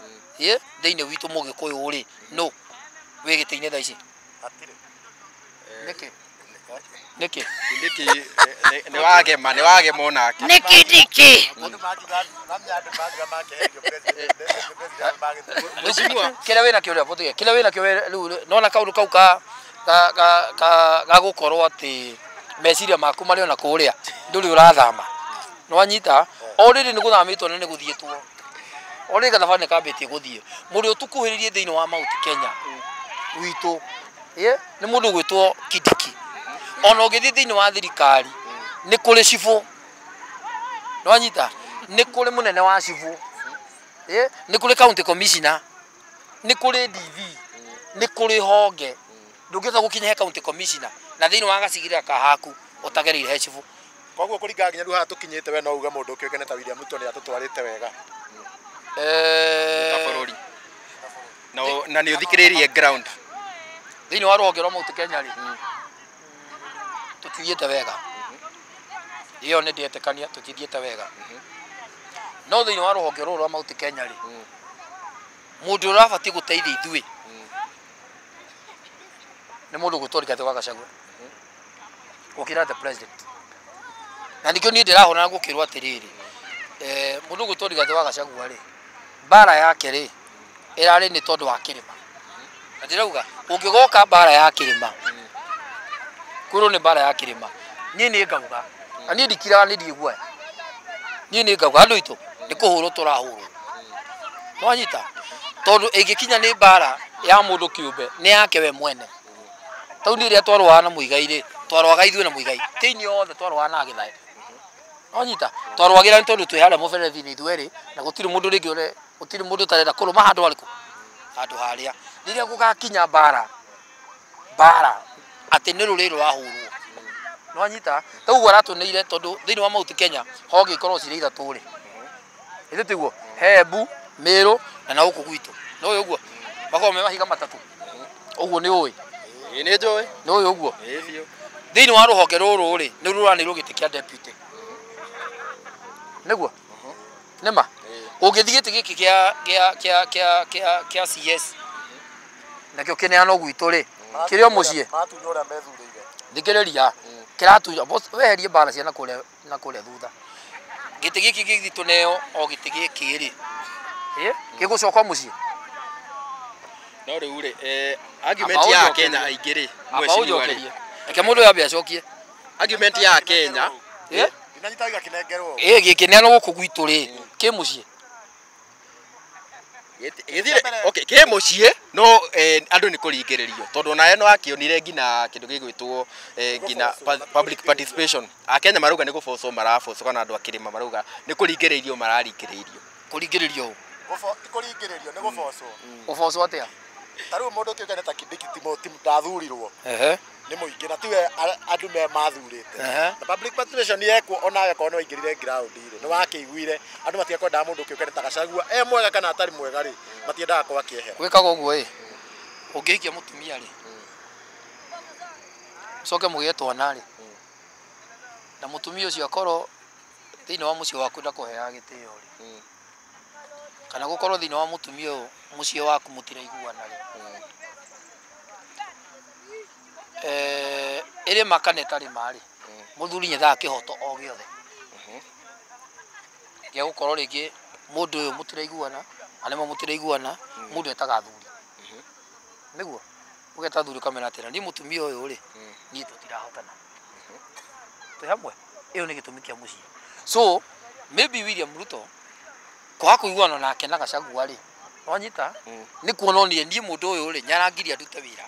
thĩinĩ witũ Mũgĩkũyũ rĩ, no wĩ gĩtĩ-inĩ thaa ici? Hatirĩ. Nĩkĩ? Nĩkĩ? Nĩkĩ nĩ wagema, nĩ wagema onake. Nĩkĩ nĩkĩ? Andũ mangiuga, mamenya andũ mangiuga makeherio president, president magĩthurwo. Mheshimiwa. Kĩrĩa wĩnakĩo rĩ, Abũthia, kĩrĩa wĩnakĩo we rĩu nona kaũndũ kau ka ka ka ka ga gũkorwo atĩ meciria maku marĩ ona kũrĩa ndũrĩ ũrathama. Nĩwanyita? O rĩrĩ nĩ gũthamĩtwo na nĩ gũthiĩtwo. O rĩrĩ gathabarĩ nĩ kambĩtie gũthiĩ. Mũndũ ũrĩa tũkuhĩrĩirie thĩinĩ wa Mount Kenya witũ, nĩ mũndũ ũgwĩtwo Kindiki. Ona ũngĩthiĩ thĩinĩ wa thirikari nĩ kũrĩ cibũ. Nĩwanyita? Nĩ kũrĩ mũnene wa cibũ. Nĩ kũrĩ county commissioner, nĩ kũrĩ DV, nĩ kũrĩ honge. Ndũngĩhota gũkinya he county commissioner na thĩinĩ wa gacigĩrĩra ka haku ũtagereire he cibũ. Koguo kũringana nginya rĩu haha tũkinyĩte, we no uge mũndũ ũkĩũĩkaine ta William Ruto nĩ atũtwarĩte wega. Ta bũrũri. Na nĩ ũthikĩrĩirie ground. Thĩinĩ wa rũhonge rwa Mount Kenya rĩ, tũtithiĩte wega. Ĩyo nĩ ndĩretĩkania tũtithiĩte wega. No thĩinĩ wa rũhonge rũrũ rwa Mount Kenya rĩ, mũndũ ũrĩa ũrabatiĩ gũteithia ithuĩ nĩ mũndũ ũgwĩtwo Rigathĩ wa Gachagua gũkĩra the president. Na nĩkĩo niĩ ndĩrahũrana gũkĩrwo atĩrĩrĩ, mũndũ ũgwĩtwo Rigathĩ wa Gachagua rĩ, mbara yake rĩ, ĩrarĩ nĩ tondũ wa kĩrĩma. Na ndĩrauga ũngĩgoka mbara ya kĩrĩma, kwĩrwo nĩ mbara ya kĩrĩma, niĩ nĩ ngauga, na niĩ ndikiraga nĩ ndiĩ guoya. Niĩ nĩ ngauga andũ aitũ nĩ kũhũrwo tũrahũrwo. Nĩwanyita? Tondũ ĩngĩkinya nĩ mbara ya mũndũ kĩũmbe, nĩ yake we mwene. Tau niĩ rĩrĩa twarũaga na Muigai rĩ, twarũaga ithuĩ na Muigai. Ti inyuĩ othe twarũaga na Gĩthaĩ. Nĩwanyita? Twarũagĩra nĩ tondũ twĩ harĩa mũberethi-inĩ ithuĩ erĩ, na gũtirĩ mũndũ rĩngĩ ũre, gũtirĩ mũndũ ũtarenda kũrũma handũ harĩkũ? Handũ harĩa. Rĩrĩa gũgakinya mbara, mbara, atĩ nĩ rũrĩrĩ rũrahũrwo. Nĩwanyita? Ta ũguo aratũneire tondũ thĩinĩ wa Mount Kenya honge ikoragwo cirĩ ithatũ rĩ. Ĩthĩ tiguo? He Embu, Meru na gũkũ gwitũ. Nĩ ũĩ ũguo? Makoragwo me mahiga matatũ. Ũguo nĩ ũĩ? Ĩĩ nĩ njũĩ. Nĩ ũĩ ũguo? Ĩĩ biũ. Thĩinĩ wa rũhonge rũrũ rĩ, nĩ rũranĩirwo gĩtĩ kĩa deputy. Nĩguo? Nĩma? Ũngĩthiĩ gĩtĩ gĩkĩ kĩa CS nakĩo kĩneanwo gwitũ rĩ, kĩrĩ o mũciĩ. Maratunywo ũrĩa methurĩire. Thikĩrĩria, kĩratunywo, boss, weherie mbara cia na kũrĩa thutha. Gĩtĩ gĩkĩ gĩgĩthiĩ tũneo o gĩtĩ gĩkĩ rĩ, gĩgũcoka mũciĩ. No rĩu rĩ, argument ya Kenya aingĩ rĩ, mheshimiwa rĩ. Reke mũndũ ũyũ ambe acokie. Argument ya Kenya. Ndinanyita gĩkĩnengerwo. Gĩkĩneanwo gũkũ gwitũ rĩ, kĩ mũciĩ. Gĩthire, okay, kĩ mũciĩ no andũ nĩ kũringĩrĩrio tondũ onawe no akĩonire nginya kĩndũ gĩgwĩtwo nginya public participation. Akenya marauga nĩ gũbocwo marabocwo kana andũ a kĩrĩma marauga nĩ kũringĩrĩrio mararingĩrĩrio. Kũringĩrĩrio ũ? Ti kũringĩrĩrio, nĩ gũbocwo. Gũbocwo atĩa? Ta rĩu mũndũ ũkĩũkaine ta Kindiki ti ndathurirwo. Nĩ mũingĩ na tiwe andũ me mathurĩte. Na public participation yekwo onawe korwo nĩ waingĩrire ground rĩ, nĩ wakĩiguire andũ matiakwendaga mũndũ ũkĩũkaine ta Gachagua e mwega kana atarĩ mwega rĩ, matiendaga kwa kĩehera. Gwĩkaga ũguo ĩ, ũngĩhikia mũtumia rĩ, ũcoke mũgĩe twana rĩ, na mũtumia ũcio akorwo thĩinĩ wa mũciĩ waku ndakũheaga gĩtĩo rĩ, kana gũkorwo thĩinĩ wa mũtumia ũyũ mũciĩ waku mũtiraiguana rĩ, Ĩrĩ ma kana ĩtarĩ ma rĩ, mũthuri nyethaga kĩhoto o gĩothe gĩa gũkorwo rĩngĩ mũndũ ũyũ mũtiraiguana, arĩa mũtiraiguana, mũndũ etaga athuri. Nĩguo ũgeta athuri ũkamera atĩrĩ, niĩ mũtumia ũyũ rĩ, niĩ tũtirahotana. Twĩ hamwe, ĩyo nĩ gĩtũmi kĩa mũciĩ. So maybe William Ruto kwaga kũiguana nake na Gachagua rĩ, wanyita, nĩ kuona onire niĩ mũndũ ũyũ rĩ, nĩarangiria ndute wĩra.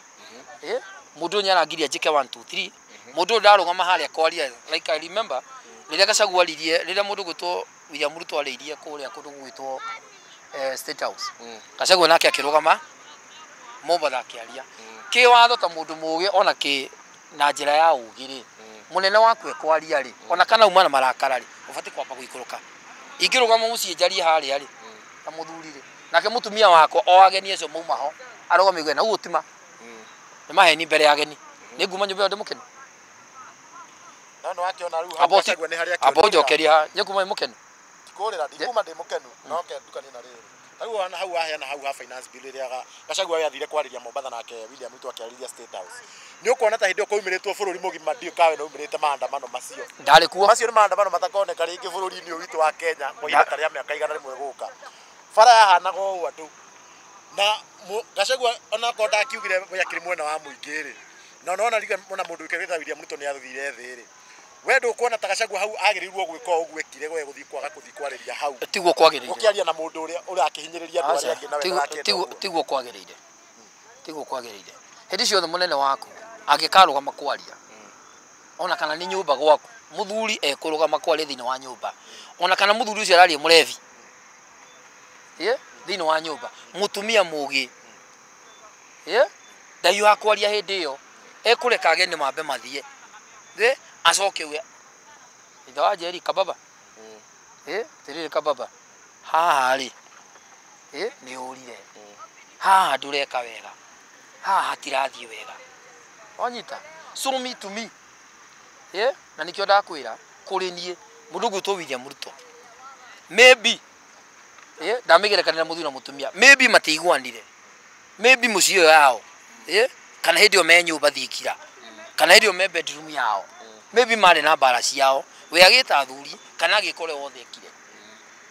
Mũndũ ũyũ nĩarangiria njĩke 1 2 3. Mũndũ ũyũ ndarũgama harĩa kwaria, like I remember rĩrĩa Gachagua aririe, rĩrĩa mũndũ gwĩtwo William Ruto arĩirie kũrĩa kũndũ gũgwĩtwo State House. Gachagua nake akĩrũgama Mombatha akĩaria. Kĩwatho ta mũndũ mũgĩ ona kĩ na njĩra ya ũgĩ rĩ, mũnene waku ekwaria rĩ, ona kana uma na marakara rĩ, ũbatiĩ kwamba gũikũrũka. Ingĩrũgama mũciĩ njarie harĩa rĩ, ta mũthuri rĩ, nake mũtumia wakwa o ageni acio mauma ho, arũgame igwe na ũguo tima. Nĩ maheni mbere ya ageni. Nĩ nguma nyũmba ĩyo ndĩ mũkenu. No nĩ wakĩona rĩu hau Gachagua nĩ harĩa Amba ũnjokerie, nĩ nguma ndĩ mũkenu. Kũrĩra ndikuma ndĩ mũkenu, no ke ndukanie na rĩrĩ. Rĩu ona hau waheana hau ha finance bill ĩrĩa Gachagua athire kwarĩria Mombatha nake William Ruto akĩarĩria State House. Nĩ ũkuona ta hĩndĩ ĩyo kwaumĩrĩtwo bũrũri mũgima ndiũ kawe nĩ umĩrĩte maandamano macio. Ndarĩ kuo. Macio nĩ maandamano matakoneka rĩngĩ bũrũri-inĩ ũyũ witũ wa Kenya kwa ihinda ta rĩa mĩaka 100 gũka. Bara yahanaga ũũ andũ. Na Gachagua onakorwo ndakiugire we akĩrĩ mwena wa mũingĩ rĩ, na nona riga mona mũndũ wĩkĩrĩte William Ruto nĩ athire thĩ rĩ. We ndũkuona ta Gachagua hau agĩrĩirwo gwĩka ũguo ekire gwe gũthiĩ kwaga gũthiĩ kwarĩria hau. Tiguo kwagĩrĩire. Ũkĩaria na mũndũ ũrĩa ũrakĩhinyĩrĩria andũ arĩa angĩ na we ndarakĩenda. Tiguo kwagĩrĩire. Tiguo kwagĩrĩire. Hĩndĩ ciothe mũnene waku angĩkarũgama kwaria, ona kana nĩ nyũmba gwaku, mũthuri ekũrũgama kwaria thĩinĩ wa nyũmba, ona kana mũthuri ũcio araria mũrebi thĩinĩ wa nyũmba, mũtumia mũgĩ ndaiũha kwaria hĩndĩ ĩyo, ekũreka ageni mambe mathiĩ, acoke uge ithe wa Njeri kababa, tirĩrĩ kababa, haha rĩ nĩ ũrire, haha ndũreka wega, haha hatirathiĩ wega, wanyita. So me to me, na nĩkĩo ndakwĩra kũrĩ niĩ mũndũ ũgwĩtwo William Ruto maybe ndamĩgerekania na mũthuri na mũtumia, maybe matiiguanire, maybe mũciĩ ũyũ yao, kana hĩndĩ ĩyo me nyũmba thingira, kana hĩndĩ ĩyo me bedroom yao, maybe marĩ na mbara ciao, we agĩta athuri kana agĩka ũrĩa wothe ekire.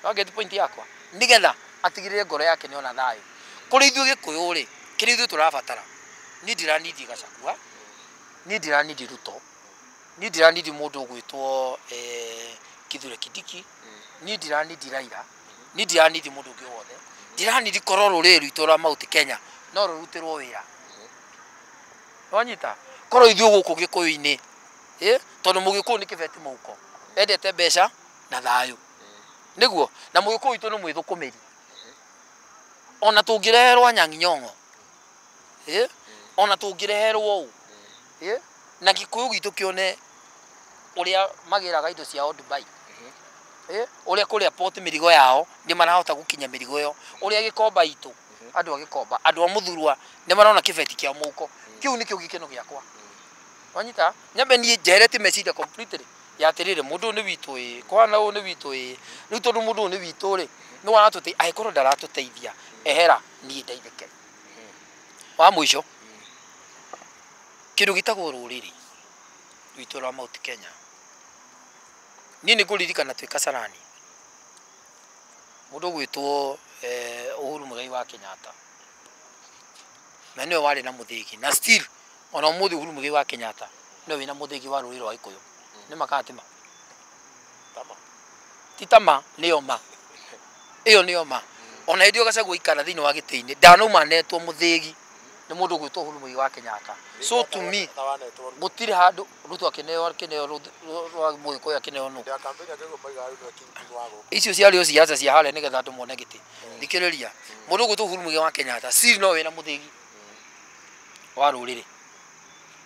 No get point yakwa, nĩgetha atigĩrĩre ngoro yake nĩona thayũ. Kũrĩ ithuĩ Gĩkũyũ rĩ, kĩrĩa ithuĩ tũrabatara, niĩ ndiranindi Gachagua, niĩ ndiranindi Ruto, niĩ ndiranindi mũndũ ũgwĩtwo Kithure Kindiki, niĩ ndiranindi Raila, niĩ ndiranindi mũndũ ũngĩ wothe, ndiranindi korwo rũrĩrĩ rwitũ rwa Mount Kenya no rũrutĩrwo wĩra. Wanyita, korwo ithuĩ gũkũ Gĩkũyũ-inĩ, tondũ mũgĩkũyũ nĩ kĩbeti mũhuko, endete mbeca na thayũ, nĩguo, na mũgĩkũyũ witũ nĩ mwĩthũkũmĩri. Ona tũngĩreherwo Anyang'i Nyong'o, ona tũngĩreherwo ũũ, na Gĩkũyũ gitũ kĩone ũrĩa magĩraga indo ciao Dubai, ũrĩa kũrĩa port mĩrigo yao nĩ marahota gũkinya mĩrigo ĩyo, ũrĩa Gĩkomba itũ, andũ a Gĩkomba, andũ a Mũthurwa nĩ marona kĩbeti kĩa mũhuko, kĩu nĩkĩo gĩkeno gĩakwa. Wanyita, nyambe niĩ njeheretie meciria completely ya atĩrĩrĩ, mũndũ ũyũ nĩ witũ ĩ, kwana ũyũ nĩ witũ ĩ, rĩu tondũ mũndũ ũyũ nĩ witũ rĩ, nĩ aratũteithia, angĩkorwo ndaratũteithia, ehera niĩ ndeithĩke. Wa mũico, kĩndũ gĩtagwo rũrĩrĩ rwitũ rwa Mount Kenya, niĩ nĩ ngũririkana twĩ Kasarani, mũndũ ũgwĩtwo Uhuru Muigai wa Kenyatta, na nĩwe warĩ na mũthĩgi, na still ona ũmũthĩ Uhuru Muigai wa Kenyatta nĩwe wĩna mũthĩgi wa rũrĩrĩ rwa Gĩkũyũ. Nĩ ma kana ti ma? Ti ta ma, nĩyo ma. Ĩyo nĩyo ma. Ona hĩndĩ ĩyo Gachagua aikara thĩinĩ wa gĩtĩ-inĩ, ndanauma anetwo mũthĩgi nĩ mũndũ ũgwĩtwo Uhuru Muigai wa Kenyatta. So to me, gũtirĩ handũ Ruto akĩneo rwa Mũgĩkũyũ akĩneo nũ. Icio ciarĩ o ciaca cia harĩa nĩgetha andũ mone gĩtĩ. Thikĩrĩria, mũndũ ũgwĩtwo Uhuru Muigai wa Kenyatta still no wĩna mũthĩgi wa rũrĩrĩ.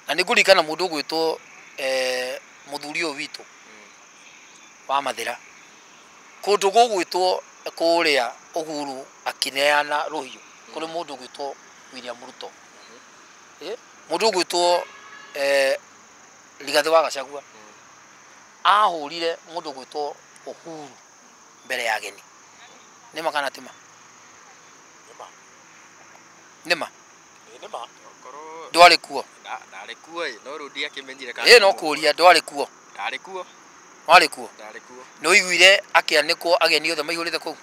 Na nĩ ngũririkana mũndũ ũgwĩtwo mũthuri ũyũ witũ wa Mathĩra, kũndũ gũgwĩtwo kũrĩa Uhuru akĩneana rũhiũ kũrĩ mũndũ ũgwĩtwo William Ruto, mũndũ ũgwĩtwo Rigathĩ wa Gachagua ahũrire mũndũ ũgwĩtwo Uhuru mbere ya ageni. Nĩ ma kana ti ma? Nĩ ma. Nĩ ma. Ndwarĩ kuo. Ndarĩ kuo ĩ, no rĩu ndiakĩmenyire kana. Ĩ no kũria ndwarĩ kuo. Ndarĩ kuo. Warĩ kuo. Ndarĩ kuo. Nĩ ũiguire akĩanĩkwo ageni othe maihũrĩte kũu?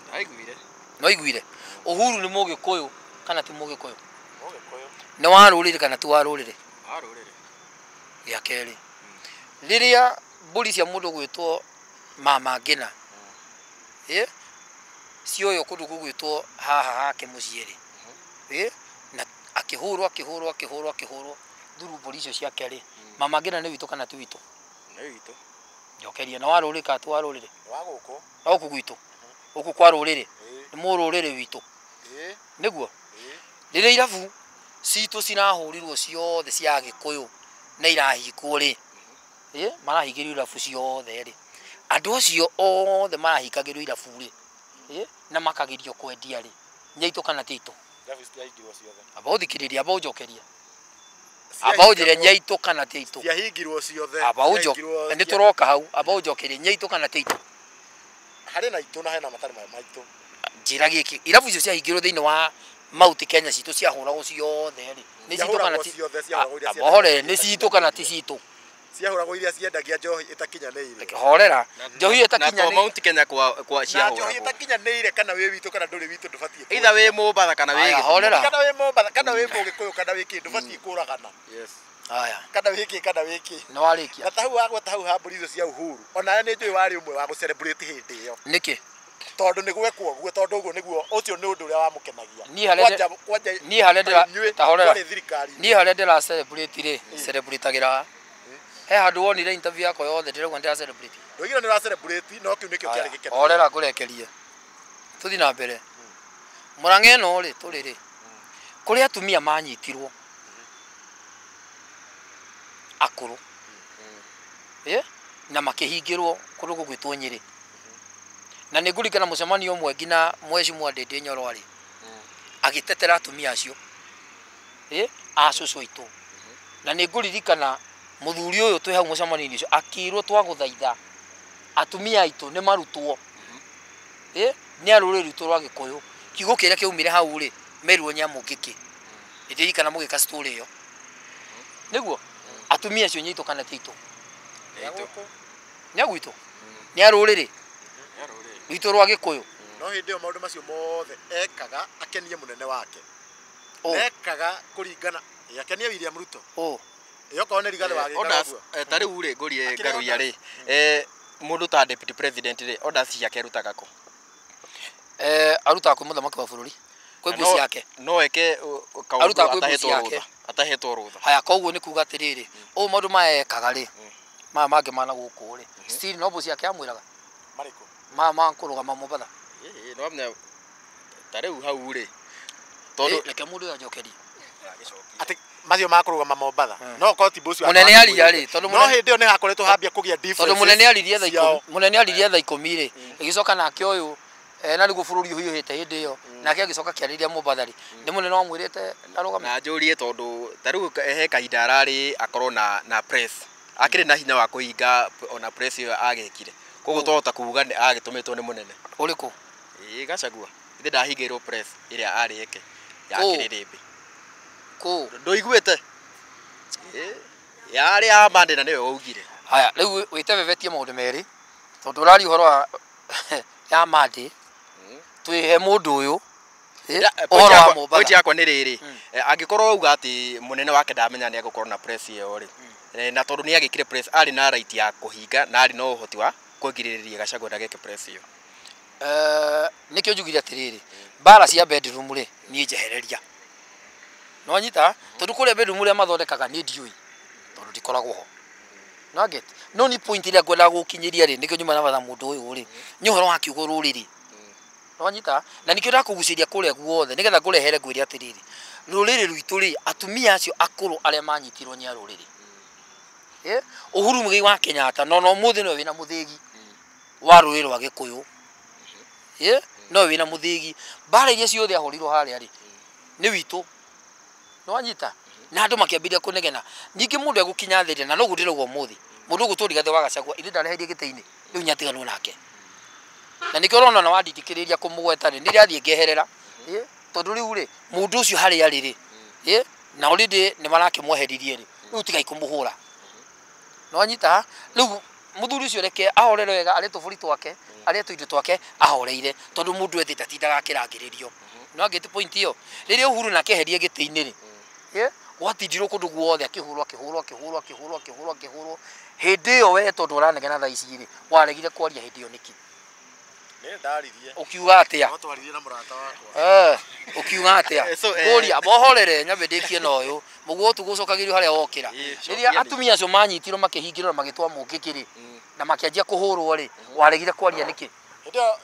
Ndaiguire. Nĩ ũiguire? Uhuru nĩ Mũgĩkũyũ kana ti Mũgĩkũyũ? Mũgĩkũyũ. Nĩ wa rũrĩrĩ kana ti wa rũrĩrĩ? Wa rũrĩrĩ. Gĩa kerĩ, rĩrĩa mbũri cia mũndũ gwĩtwo Mama Ngina ĩ cioywo kũndũ gũgwĩtwo haha hake mũciĩ rĩ, ĩ na akĩhũrwo akĩhũrwo akĩhũrwo akĩhũrwo thuru mbũri icio ciake rĩ, Mama Ngina nĩ witũ kana ti witũ? Nĩ witũ. Njokeria, nĩ wa rũrĩrĩ kana ti wa rũrĩrĩ? Nĩ wa gũkũ. No gũkũ gwitũ, gũkũ kwa rũrĩrĩ, nĩ mũrũrĩrĩ witũ. Nĩguo rĩrĩa irabu citũ cirahũrirwo ciothe cia Agĩkũyũ na irahingwo rĩ, ĩ marahingĩrio irabu ciothe rĩ, andũ acio othe marahingagĩrwo irabu rĩ, ĩ na makagirio kwendia rĩ, nĩ aitũ kana ti aitũ? Irabu citiahingirwo ciothe. Amba ũthikĩrĩrie, amba ũnjokerie, amba ũnjĩre nĩ aitũ kana ti aitũ. Ciahingirwo ciothe. Amba ũnjokerie, nĩ tũroka hau, amba ũnjokerie nĩ aitũ kana ti aitũ. Harĩ na aitũ na hena matarĩ maitũ. Njĩra gĩkĩ, irabu icio ciahingirwo thĩinĩ wa Mount Kenya citũ ciahũragwo ciothe rĩ, nĩ citũ kana ti? Horere, nĩ citũ kana ti citũ? Ciahũragwo iria ciendagia njohi ĩtakinyanĩire. Horera, njohi ĩtakinyanĩire. Na Mount Kenya kwa ciahũragwo. Na njohi ĩtakinyanĩire kana wĩ witũ kana ndũrĩ witũ ndũbatiĩ. Either wĩ Mombatha kana wĩ Gĩthumo. Horera. Kana wĩ Mombatha kana wĩ Mũgĩkũyũ kana wĩ kĩ ndũbatiĩ kũragana. Yes. Haya. Kana wĩ kĩ kana wĩ kĩ. Nĩ warĩkia. Na ta hau wagweta hau ha mbũri icio cia Uhuru. Onawe nĩ njũĩ warĩ ũmwe wa gũ-celebrate hĩndĩ ĩyo. Nĩkĩ? Tondũ nĩ gwekwo ũguo, tondũ ũguo nĩguo ũcio nĩ ũndũ ũrĩa wamũkenagia. Niĩ harĩa ndĩra ta horera. Niĩ harĩa ndĩra celebrate rĩ, celebrate-agĩra. He handũ wonire interview yakwa yothe ndĩrauga ndĩra celebrate. Ndoigire nĩ ũra celebrate no kĩu nĩkĩo kĩarĩ gĩkeno. Horera ngũrekerie. Tũthiĩ na mbere. Mũrang'a ĩno rĩ, tũrĩ rĩ, kũrĩ atumia manyitirwo akũrũ na makĩhingĩrwo kũndũ gũgwĩtwo Nyĩrĩ. Na nĩ ngũririkana mũcemanio ũmwe nginya Mheshimiwa Ndindi Nyoro arĩ agĩtetera atumia acio a cũcũ aitũ. Na nĩ ngũririkana mũthuri ũyũ twĩ hau mũcemanio-inĩ ũcio akĩrwo twagũthaitha atumia aitũ nĩ marutwo nĩ a rũrĩrĩ rwitũ rwa Gĩkũyũ. Kiugo kĩrĩa kĩaumire hau rĩ, merirwo nĩ amũngĩkĩ. Nĩndirikana mũgĩka story ĩyo. Nĩguo atumia acio nĩ aitũ kana ti aitũ? Nĩ a gwitũ? Nĩ a rũrĩrĩ rwitũ rwa Gĩkũyũ. No hĩndĩ ĩyo maũndũ macio mothe ekaga akenie mũnene wake. Ekaga kũringana akenie William Ruto. Yokorwo nĩ Rigathĩ wa gĩkaga ũguo. Ta rĩu rĩ, ngũrie Ngaruiya rĩ, mũndũ ta deputy president rĩ, orders ciake arutaga kũ? Arutaga kwĩ mũthamaki wa bũrũri, kwĩ mbuci yake. No eke kaũndũ atahetwo rũtha. Haya, koguo nĩ kuga atĩrĩrĩ, ũũ maũndũ maya ekaga rĩ, maya mangĩ mana gũkũ rĩ, still no mbuci yake amwĩraga. Marĩkũ? Maya ma kũrũgama Mombatha. No amenya ta rĩu hau rĩ, tondũ reke mũndũ ũyũ anjokerie. Atĩ macio ma kũrũgama Mombatha. No korwo ti mbuci. Mũnene aria rĩ, tondũ no hĩndĩ ĩyo nĩ hakoretwo hambia kũgĩa differences. Tondũ mũnene aririe thaa ikũmi, mũnene aririe thaa ikũmi rĩ, ĩgĩcoka nake ũyũ na nĩguo bũrũri ũhiũhĩte hĩndĩ ĩyo, nake agĩcoka akĩarĩria Mombatha rĩ, nĩ mũnene wamwĩrĩte arũgame. Na njũrie tondũ ta rĩu he kahinda ararĩ akorwo na press. Akĩrĩ na hinya wa kũhinga ona press ĩyo agĩkire. Koguo twahota kuga agĩtũmĩtwo nĩ mũnene. Ũrĩkũ? Ĩĩ Gachagua. Ithe ndahingĩirwo press ĩrĩa arĩ eke ya kĩrĩrĩmbĩ. Kũ? Ndũiguĩte? Yarĩ ya Monday na nĩwe waugire. Haya, rĩu wĩtebebetie maũndũ merĩ tondũ ũraria ũhoro wa ya Monday, twĩhe mũndũ ũyũ ũhoro wa Mombatha. Point yakwa nĩ rĩrĩ, angĩkorwo auga atĩ mũnene wake ndamenya nĩ egũkorwo na press ĩyo rĩ, na tondũ nĩ agĩkire press, arĩ na right ya kũhinga na arĩ na ũhoti wa kũgirĩrĩria Gachagua ndageke press ĩyo. Nĩkĩo njugire atĩrĩrĩ, mbara cia bedroom rĩ, niĩ njehereria. No nyita, tondũ kũrĩa bedroom ũrĩa mathondekaga niĩ ndiũĩ, tondũ ndikoragwo ho. No get. No ni point ĩrĩa ngwendaga gũkinyĩria rĩ, nĩkĩo nyuma na batha mũndũ ũyũ rĩ, nĩ ũhoro wa kiugo rũrĩrĩ. No nyita, na nĩkĩo ndakũgucĩria kũrĩa guothe, nĩgetha ngũrehere ngwĩre atĩrĩrĩ, rũrĩrĩ rwitũ rĩ, atumia acio akũrũ arĩa manyitirwo nĩ a rũrĩrĩ. Uhuru Muigai wa Kenyatta no no ũmũthĩ nĩwe wĩna mũthĩgi wa rũrĩrĩ rwa Gĩkũyũ. No wĩna mũthĩgi. Mbara iria ciothe ahũrirwo harĩa rĩ, nĩ witũ. No anyita. Na andũ makĩambĩrĩria kũnegena. Ningĩ mũndũ egũkinya thĩ na noguo ndĩrauga ũmũthĩ. Mũndũ ũgũtwo Rigathĩ wa Gachagua ithe ndareherie gĩtĩ-inĩ, rĩu nĩatiganwo nake. Na nĩkĩo ũrona na wandindĩkĩrĩria kũmũgweta rĩ, nĩndĩrathiĩ ngeherera. Tondũ rĩu rĩ, mũndũ ũcio harĩa arĩ rĩ, Na already nĩ marakĩmweheririe rĩ, rĩu tigai kũmũhũra. No anyita rĩu mũthuri ũcio reke ahorere wega, arĩ tũbũri twake, arĩ tũindo twake ahoreire, tondũ mũndũ ethĩte atindaga akĩrangĩrĩrio. No angĩte point ĩyo rĩrĩa Uhuru nake eherie gĩtĩ-inĩ rĩ, gwatindirwo kũndũ guothe akĩhũrwo akĩhũrwo akĩhũrwo akĩhũrwo akĩhũrwo akĩhũrwo. Hĩndĩ ĩyo we tondũ ũranegena thaa ici rĩ, waregire kwaria hĩndĩ ĩyo nĩkĩ? Nĩ ndaririe. Ũkiuga atĩa? No twaririe na mũrata wakwa. Ũkiuga atĩa? Ngũria mohorere nyambe ndĩkie na ũyũ. Mũguo tũgũcokagĩrio harĩa wokĩra. Rĩrĩa atumia acio manyitirwo makĩhingĩrwo na magĩtwa mũngĩkĩ rĩ, na makĩanjia kũhũrwo rĩ, waregire kwaria nĩkĩ? Hĩndĩ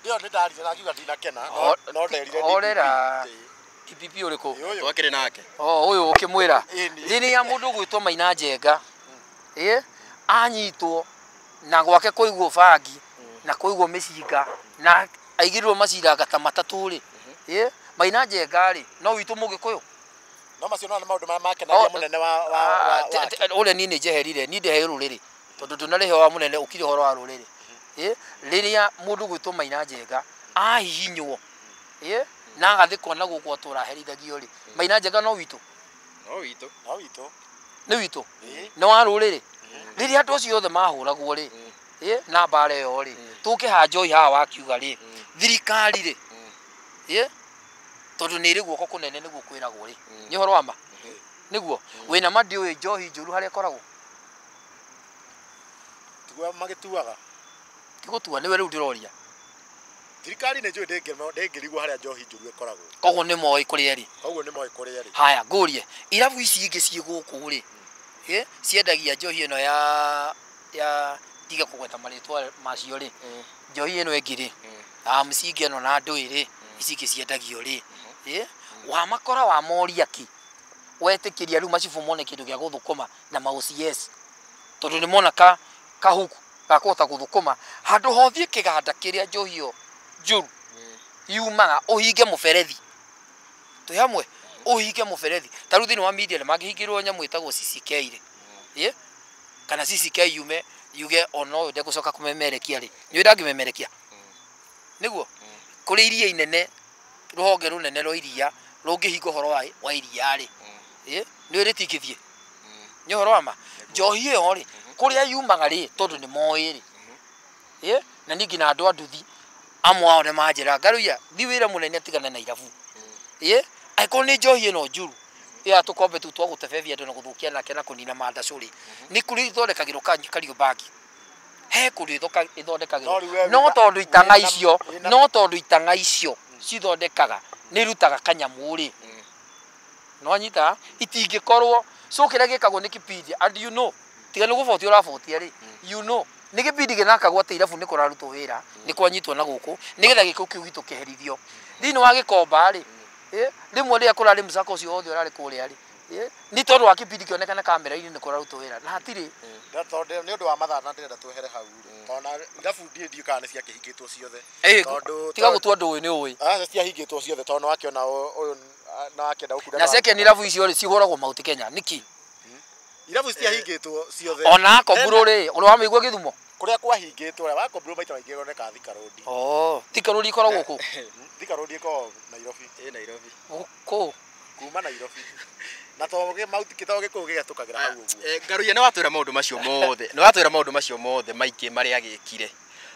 ĩyo nĩ ndaririe na ngiuga ndinakena, no nderire. Horera. DPP ũrĩkũ? Twakĩrĩ nake. Oh, ũyũ ũkĩmwĩra. Rĩrĩa mũndũ ũgwĩtwo Maina Njenga, anyitwo na gwake kũigwo bangi na kũigwo mĩcinga na aigĩrĩrwo maciranga ta matatũ rĩ, Maina Njenga rĩ, no witũ Mũgĩkũyũ. No macio no nĩ maũndũ marĩa makenagia mũnene wa ũrĩa niĩ nĩ njeherire, niĩ ndehe rũrĩrĩ tondũ ndũnarĩhe wa mũnene ũkire ũhoro wa rũrĩrĩ. Rĩrĩa mũndũ ũgwĩtwo Maina Njenga ahihinywo na agathikwo na gũkũ atũraherithagio rĩ, Maina Njenga no witũ. No witũ. No witũ. Nĩ witũ. Nĩ wa rũrĩrĩ. Rĩrĩa andũ acio othe mahũragwo rĩ, na mbara ĩyo rĩ, tũke ha Joy haha wakiuga rĩ, thirikari rĩ, tondũ nĩ ĩrĩ guoko kũnene nĩguo kwĩragwo rĩ, nĩ ũhoro wa ma? Nĩguo wĩna ma ndiũĩ njohi njũru harĩa ĩkoragwo? Tiguo magĩtuaga. Ti gũtua, nĩwe rĩu ndĩroria. Thirikari nĩ njũĩ ndĩngĩrigwo harĩa njohi njũru ĩkoragwo. Koguo nĩ moĩ kũrĩa ĩrĩ. Koguo nĩ moĩ kũrĩa ĩrĩ. Haya, ngũrie, irabu ici ingĩ ciĩ gũkũ rĩ, ciendagia njohi ĩno ya ndige kũgweta marĩtwa macio rĩ, njohi ĩno ĩngĩ rĩ, mcinga ĩno na ndũĩ rĩ, ici ingĩ ciendagio rĩ, wamakora wamoria kĩ, wetĩkĩria rĩu macibũ mone kĩndũ gĩa gũthũkũma na ma OCS, tondũ nĩ mona kahuku ga kũhota gũthũkũma handũ hothiĩ kĩganda kĩrĩa njohi ĩyo njũru yumaga, ũhinge mũberethi. Twĩ hamwe, ũhinge mũberethi. Ta rĩu thĩinĩ wa media nĩ mangĩhingĩrwo nyamũ ĩtagwo CCK rĩ, kana CCK yume yuge ona ũyũ ndegũcoka kũmemerekia rĩ, nĩ ndangĩmemerekia. Nĩguo kũrĩ iria inene, rũhonge rũnene rwa iria rũngĩhinga ũhoro wa iria rĩ, nĩ rĩtingĩthiĩ. Nĩ ũhoro wa ma? Njohi ĩyo rĩ, kũrĩa yumaga rĩ, tondũ nĩ moĩ rĩ, na niĩ nginya andũ a nduthi amwe ao nĩ manjĩra Ngaruiya thi wĩra mũnene atigane na irabu. Angĩkorwo nĩ njohi ĩno njũru ya tũkombe tũu twa gũtebebia andũ na gũthũkia nake na kũnina mandacũ rĩ, nĩ kũrĩ ithondekagĩrwo Kariobangi. He kũndũ ithondekagĩrwo. No tondũ itang'a icio, no tondũ itang'a icio cithondekaga nĩ irutaga kanyamũ rĩ, no anyita itingĩkorwo. So kĩrĩa gĩkagwo nĩ kĩbindi, and you know, tiga nĩ gũbotia ũrabotia rĩ, you know, nĩ gĩbindi gĩthakagwo atĩ irabu nĩ kũrarutwo wĩra, nĩ kwanyitwo na gũkũ nĩgetha gĩko kĩu gitũ kĩherithio. Thĩinĩ wa Gĩkomba rĩ, rĩmwe rĩrĩa kũrarĩ mũcako ũcio wothe ũrarĩ kũrĩa rĩ, nĩ tondũ wa kĩbindi kĩonekana kamera-inĩ nĩ kũrarutwo wĩra na hatirĩ. Tondũ nĩ ũndũ wa mathaa na ndĩrenda twehere hau rĩ, tondũ na irabu ndiĩ kana nĩ ciakĩhingĩtwo ciothe. Tondũ tiga gũtua ndũĩ nĩ ũĩ. Aca ciahingĩtwo ciothe tondũ nĩ wakĩona ũyũ na wakĩenda gũkunda. Na ciake nĩ irabu icio rĩ cihũragwo Mount Kenya nĩkĩ? Irabu citiahingĩtwo ciothe. Ona Akomburu rĩ, ũrĩ wamĩigua Gĩthumo? Kũrĩa kwahingĩtwo, ũrĩa Wakomburu maita maingĩ ĩroneka Thika Road. Oh, Thika Road ĩkoragwo kũ? Thika Road ĩkoragwo Nairobi. Ĩ Nairobi. Kũ? Kuma Nairobi. Na to Mount to Gĩkũyũ gĩgetũkagĩra hau ũguo. Ngaruiya nĩ watwĩra maũndũ macio mothe. Nĩ watwĩra maũndũ macio mothe maingĩ marĩa agĩkire.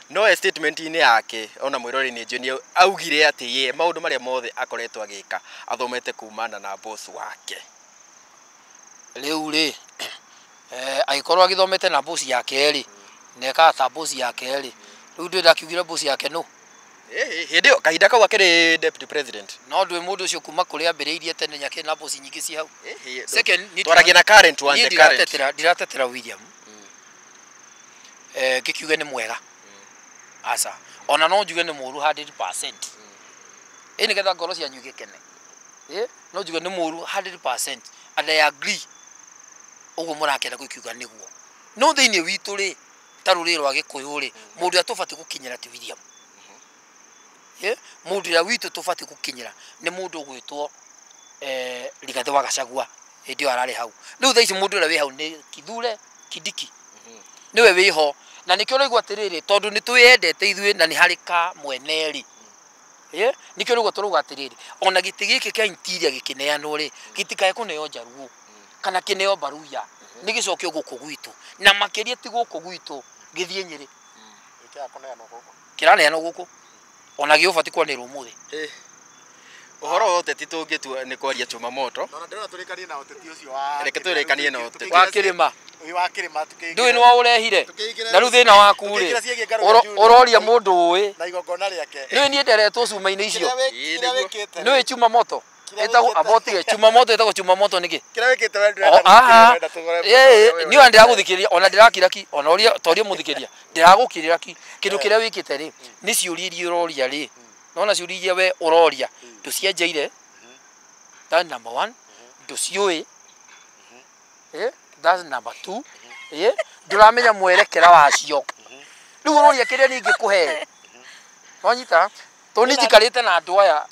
No statement-inĩ yake ona mwĩrori nĩ njũĩ nĩ augire atĩ ye maũndũ marĩa mothe akoretwo agĩka athomete kumana na boss wake. Rĩu rĩ, agĩkorwo agĩthomete na boss yake rĩ, na ekaga ta boss yake rĩ, rĩu ndĩ ndakiugire boss yake nũ? Hĩndĩ ĩyo kahinda kau akĩrĩ deputy president. No ndũĩ mũndũ ũcio kuma kũrĩa ambĩrĩirie tene nĩakĩrĩ na boss nyingĩ ci hau. Second, twaragia na current one, the current. Ndiratetera William. Ngĩkiuge nĩ mwega. Aca. Ona no njuge nĩ mũru 100%. Ĩ nĩgetha ngoro cianyu igĩkene. No njuge nĩ mũru 100% and I agree. Ũguo mũrakĩenda gũkiuga nĩguo. No thĩinĩ witũ rĩ, ta rũrĩrĩ rwa Gĩkũyũ rĩ, mũndũ ũrĩa tũbatiĩ gũkinyĩra ti William. Mũndũ ũrĩa witũ tũbatiĩ gũkinyĩra nĩ mũndũ ũgwĩtwo Rigathĩ wa Gachagua hĩndĩ ĩyo ararĩ hau. Rĩu thaa ici mũndũ ũrĩa wĩ hau nĩ Kithure Kindiki. Nĩwe wĩho. Na nĩkĩo ũraigua atĩrĩrĩ, tondũ nĩ twĩyendete ithuĩ na nĩ harĩ ka mwene rĩ. Nikio rĩu tũrauga atĩrĩrĩ, ona gĩtĩ gĩkĩ kĩa interior gĩkĩneanwo rĩ, gĩtikae kũneo Njaruo kana kĩneo Baruya, nĩ gĩcokio gũkũ gwitũ, na makĩria ti gũkũ gwitũ, gĩthiĩ Nyĩrĩ. Kĩraneanwo gũkũ ona gĩũbati kwanĩrwo ũmũthĩ. Ũhoro wa ũteti tũngĩtua nĩ kwaria chuma moto. Na ndĩrona tũrĩkanie na ũteti ũcio wa Reke tũrĩkanie na ũteti. Wa kĩrĩma. Wa kĩrĩma. Ndũĩ nĩ waũrehire. Na rĩu thĩna waku rĩ, ũroria mũndũ ũĩ na igongona rĩake. Nĩũĩ niĩ nderetwo cuma-inĩ icio. Nĩũĩ chuma moto. Ĩtagwo abotige chuma moto, ĩtagwo chuma moto nĩkĩ? Kĩrĩa wĩkĩte we ndũrenda tũgore. Niĩ ona ndĩragũthikĩrĩria, ona ndĩrakira ki, ona ũria toria mũthikĩria. Ndĩragũkirĩra ki. Kĩndũ kĩrĩa wĩkĩte rĩ, nĩ ciũria iria ũroria rĩ. Nona ciũria iria we ũroria, ndũcienjeire. That's number 1. Ndũciũĩ. That's number 2. Ndũramenya mwerekera wacio. Rĩu ũroria kĩrĩa niĩ ingĩkũhe. Wanyita? Tondũ niĩ njikarĩte na andũ aya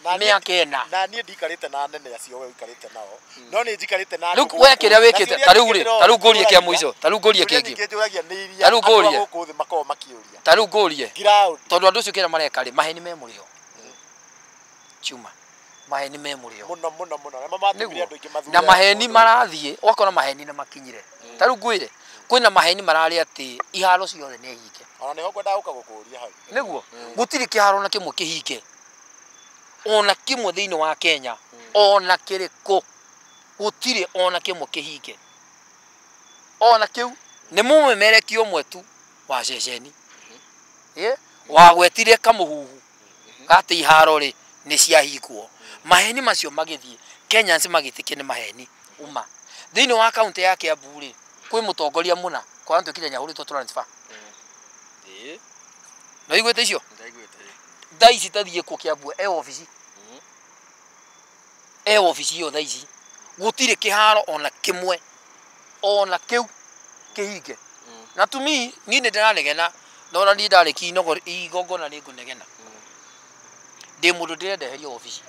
mĩaka ĩna. Na niĩ ndikarĩte na anene acio we ũikarĩte nao. No nĩ njikarĩte na andũ. Rĩu we kĩrĩa wĩkĩte, ta rĩu rĩ, ta rĩu ngũrie kĩa mũico, ta rĩu ngũrie kĩngĩ. Njũragia nĩ iria andũ a gũkũ thĩ makoragwo makĩũria. Ta rĩu ngũrie. Tondũ andũ acio kĩrĩa mareka rĩ, maheni me mũrĩo. Chuma. Maheni me mũrĩo. Mũno mũno mũno. Na matũmire andũ aingĩ mathure. Na maheni marathiĩ, ũgakora maheni nĩ makinyire. Ta rĩu ngwĩre, kwĩna maheni mararĩ atĩ iharo ciothe nĩ hinge. Ona nĩho ngwendaga gũka gũkũria hau. Nĩguo, gũtirĩ kĩharo na kĩmwe kĩhinge. Ona kĩmwe thĩinĩ wa Kenya, ona kĩrĩkũ, gũtirĩ ona kĩmwe kĩhinge. Ona kĩu nĩ mũmemerekia ũmwe tu wa ceceni. Wagwetire kamũhuhu atĩ iharo rĩ nĩ ciahingwo. Maheni macio magĩthiĩ, Kenyans magĩtĩkia nĩ maheni uma. Thĩinĩ wa kaunti ya Kiambu rĩ, kwĩ mũtongoria mũna kwaratuĩkire nĩahũrĩtwo transfer. No iguĩte icio? Thaa ici tathiĩ kuo Kiambu e obici. E obici ĩyo thaa ici. Gũtirĩ kĩharo ona kĩmwe ona kĩu kĩhinge. Na to me niĩ nĩ ndĩranegena, na ona niĩ ndarĩkia igongona nĩ ngũnegena. Ndĩ mũndũ ndĩrenda eherio obici.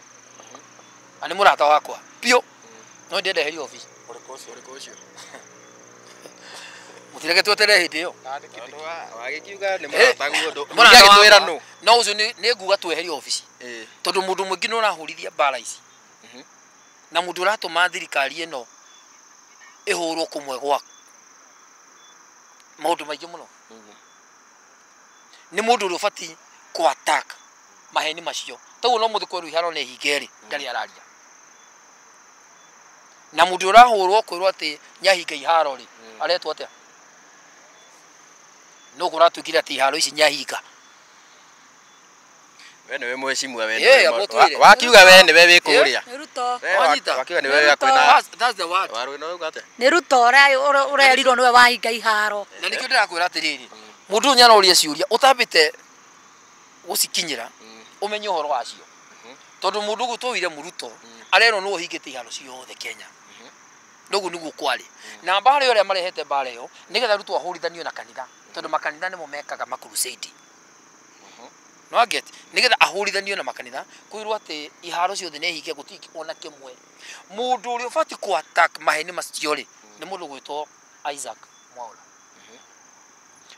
Na nĩ mũrata wakwa biũ, no ndĩrenda eherio obici. Ũrĩkũ ũcio? Ũrĩkũ ũcio? Mũtireke tweterere hĩndĩ ĩyo. Wagĩkiuga nĩ mũrataguo ndũ. Mũrata Mũragĩtwĩra nũ? No ũcio nĩ nguga tweherio obici. Tondũ mũndũ mũingĩ nĩ ũrahũrithia mbara ici. Na mũndũ ũratũma thirikari ĩno ĩhũrwo kũmwe gwa maũndũ maingĩ mũno. Nĩ mũndũ ũrĩa ũbatiĩ kũ attack maheni macio. Toguo no mũthĩ kwerwo iharo nĩ hinge rĩ, ndarĩ araria. Na mũndũ ũrahũrwo kwĩrwo atĩ nĩahinga iharo rĩ, aretwo atĩa? No kũratuĩkire atĩ iharo ici nĩahinga. We nĩwe mheshimiwa, we nĩwe. Wakiuga we nĩwe wĩ kũrĩa. Nĩ Ruto. Wakiuga nĩwe wĩ kwĩna. That's the word. Warũĩ no uga atĩa? Nĩ Ruto ũrĩa ũrerirwo nĩwe wahinga iharo. Na nĩkĩo ndĩrakwĩra atĩrĩrĩ, mũndũ ũyũ nĩaroria ciũria ũtambĩte gũcikinyĩra, ũmenye ũhoro wacio. Tondũ mũndũ ũguo tũwire Mũruto, arerwo nĩwe ũhingĩte iharo ciothe Kenya. Noguo nĩguo kwarĩ. Na mbara ĩyo arĩa marehete mbara ĩyo nĩgetha Ruto ahũrithanio na kanitha, tondũ makanitha nĩmo mekaga makrusade. No get nĩgetha ahũrithanio na makanitha kwĩrwo atĩ iharo ciothe nĩ hinge gũtirĩ ona kĩmwe. Mũndũ ũrĩa ũbatiĩ kũ attack maheni macio rĩ, nĩ mũndũ ũgwĩtwo Isaac Mwaura.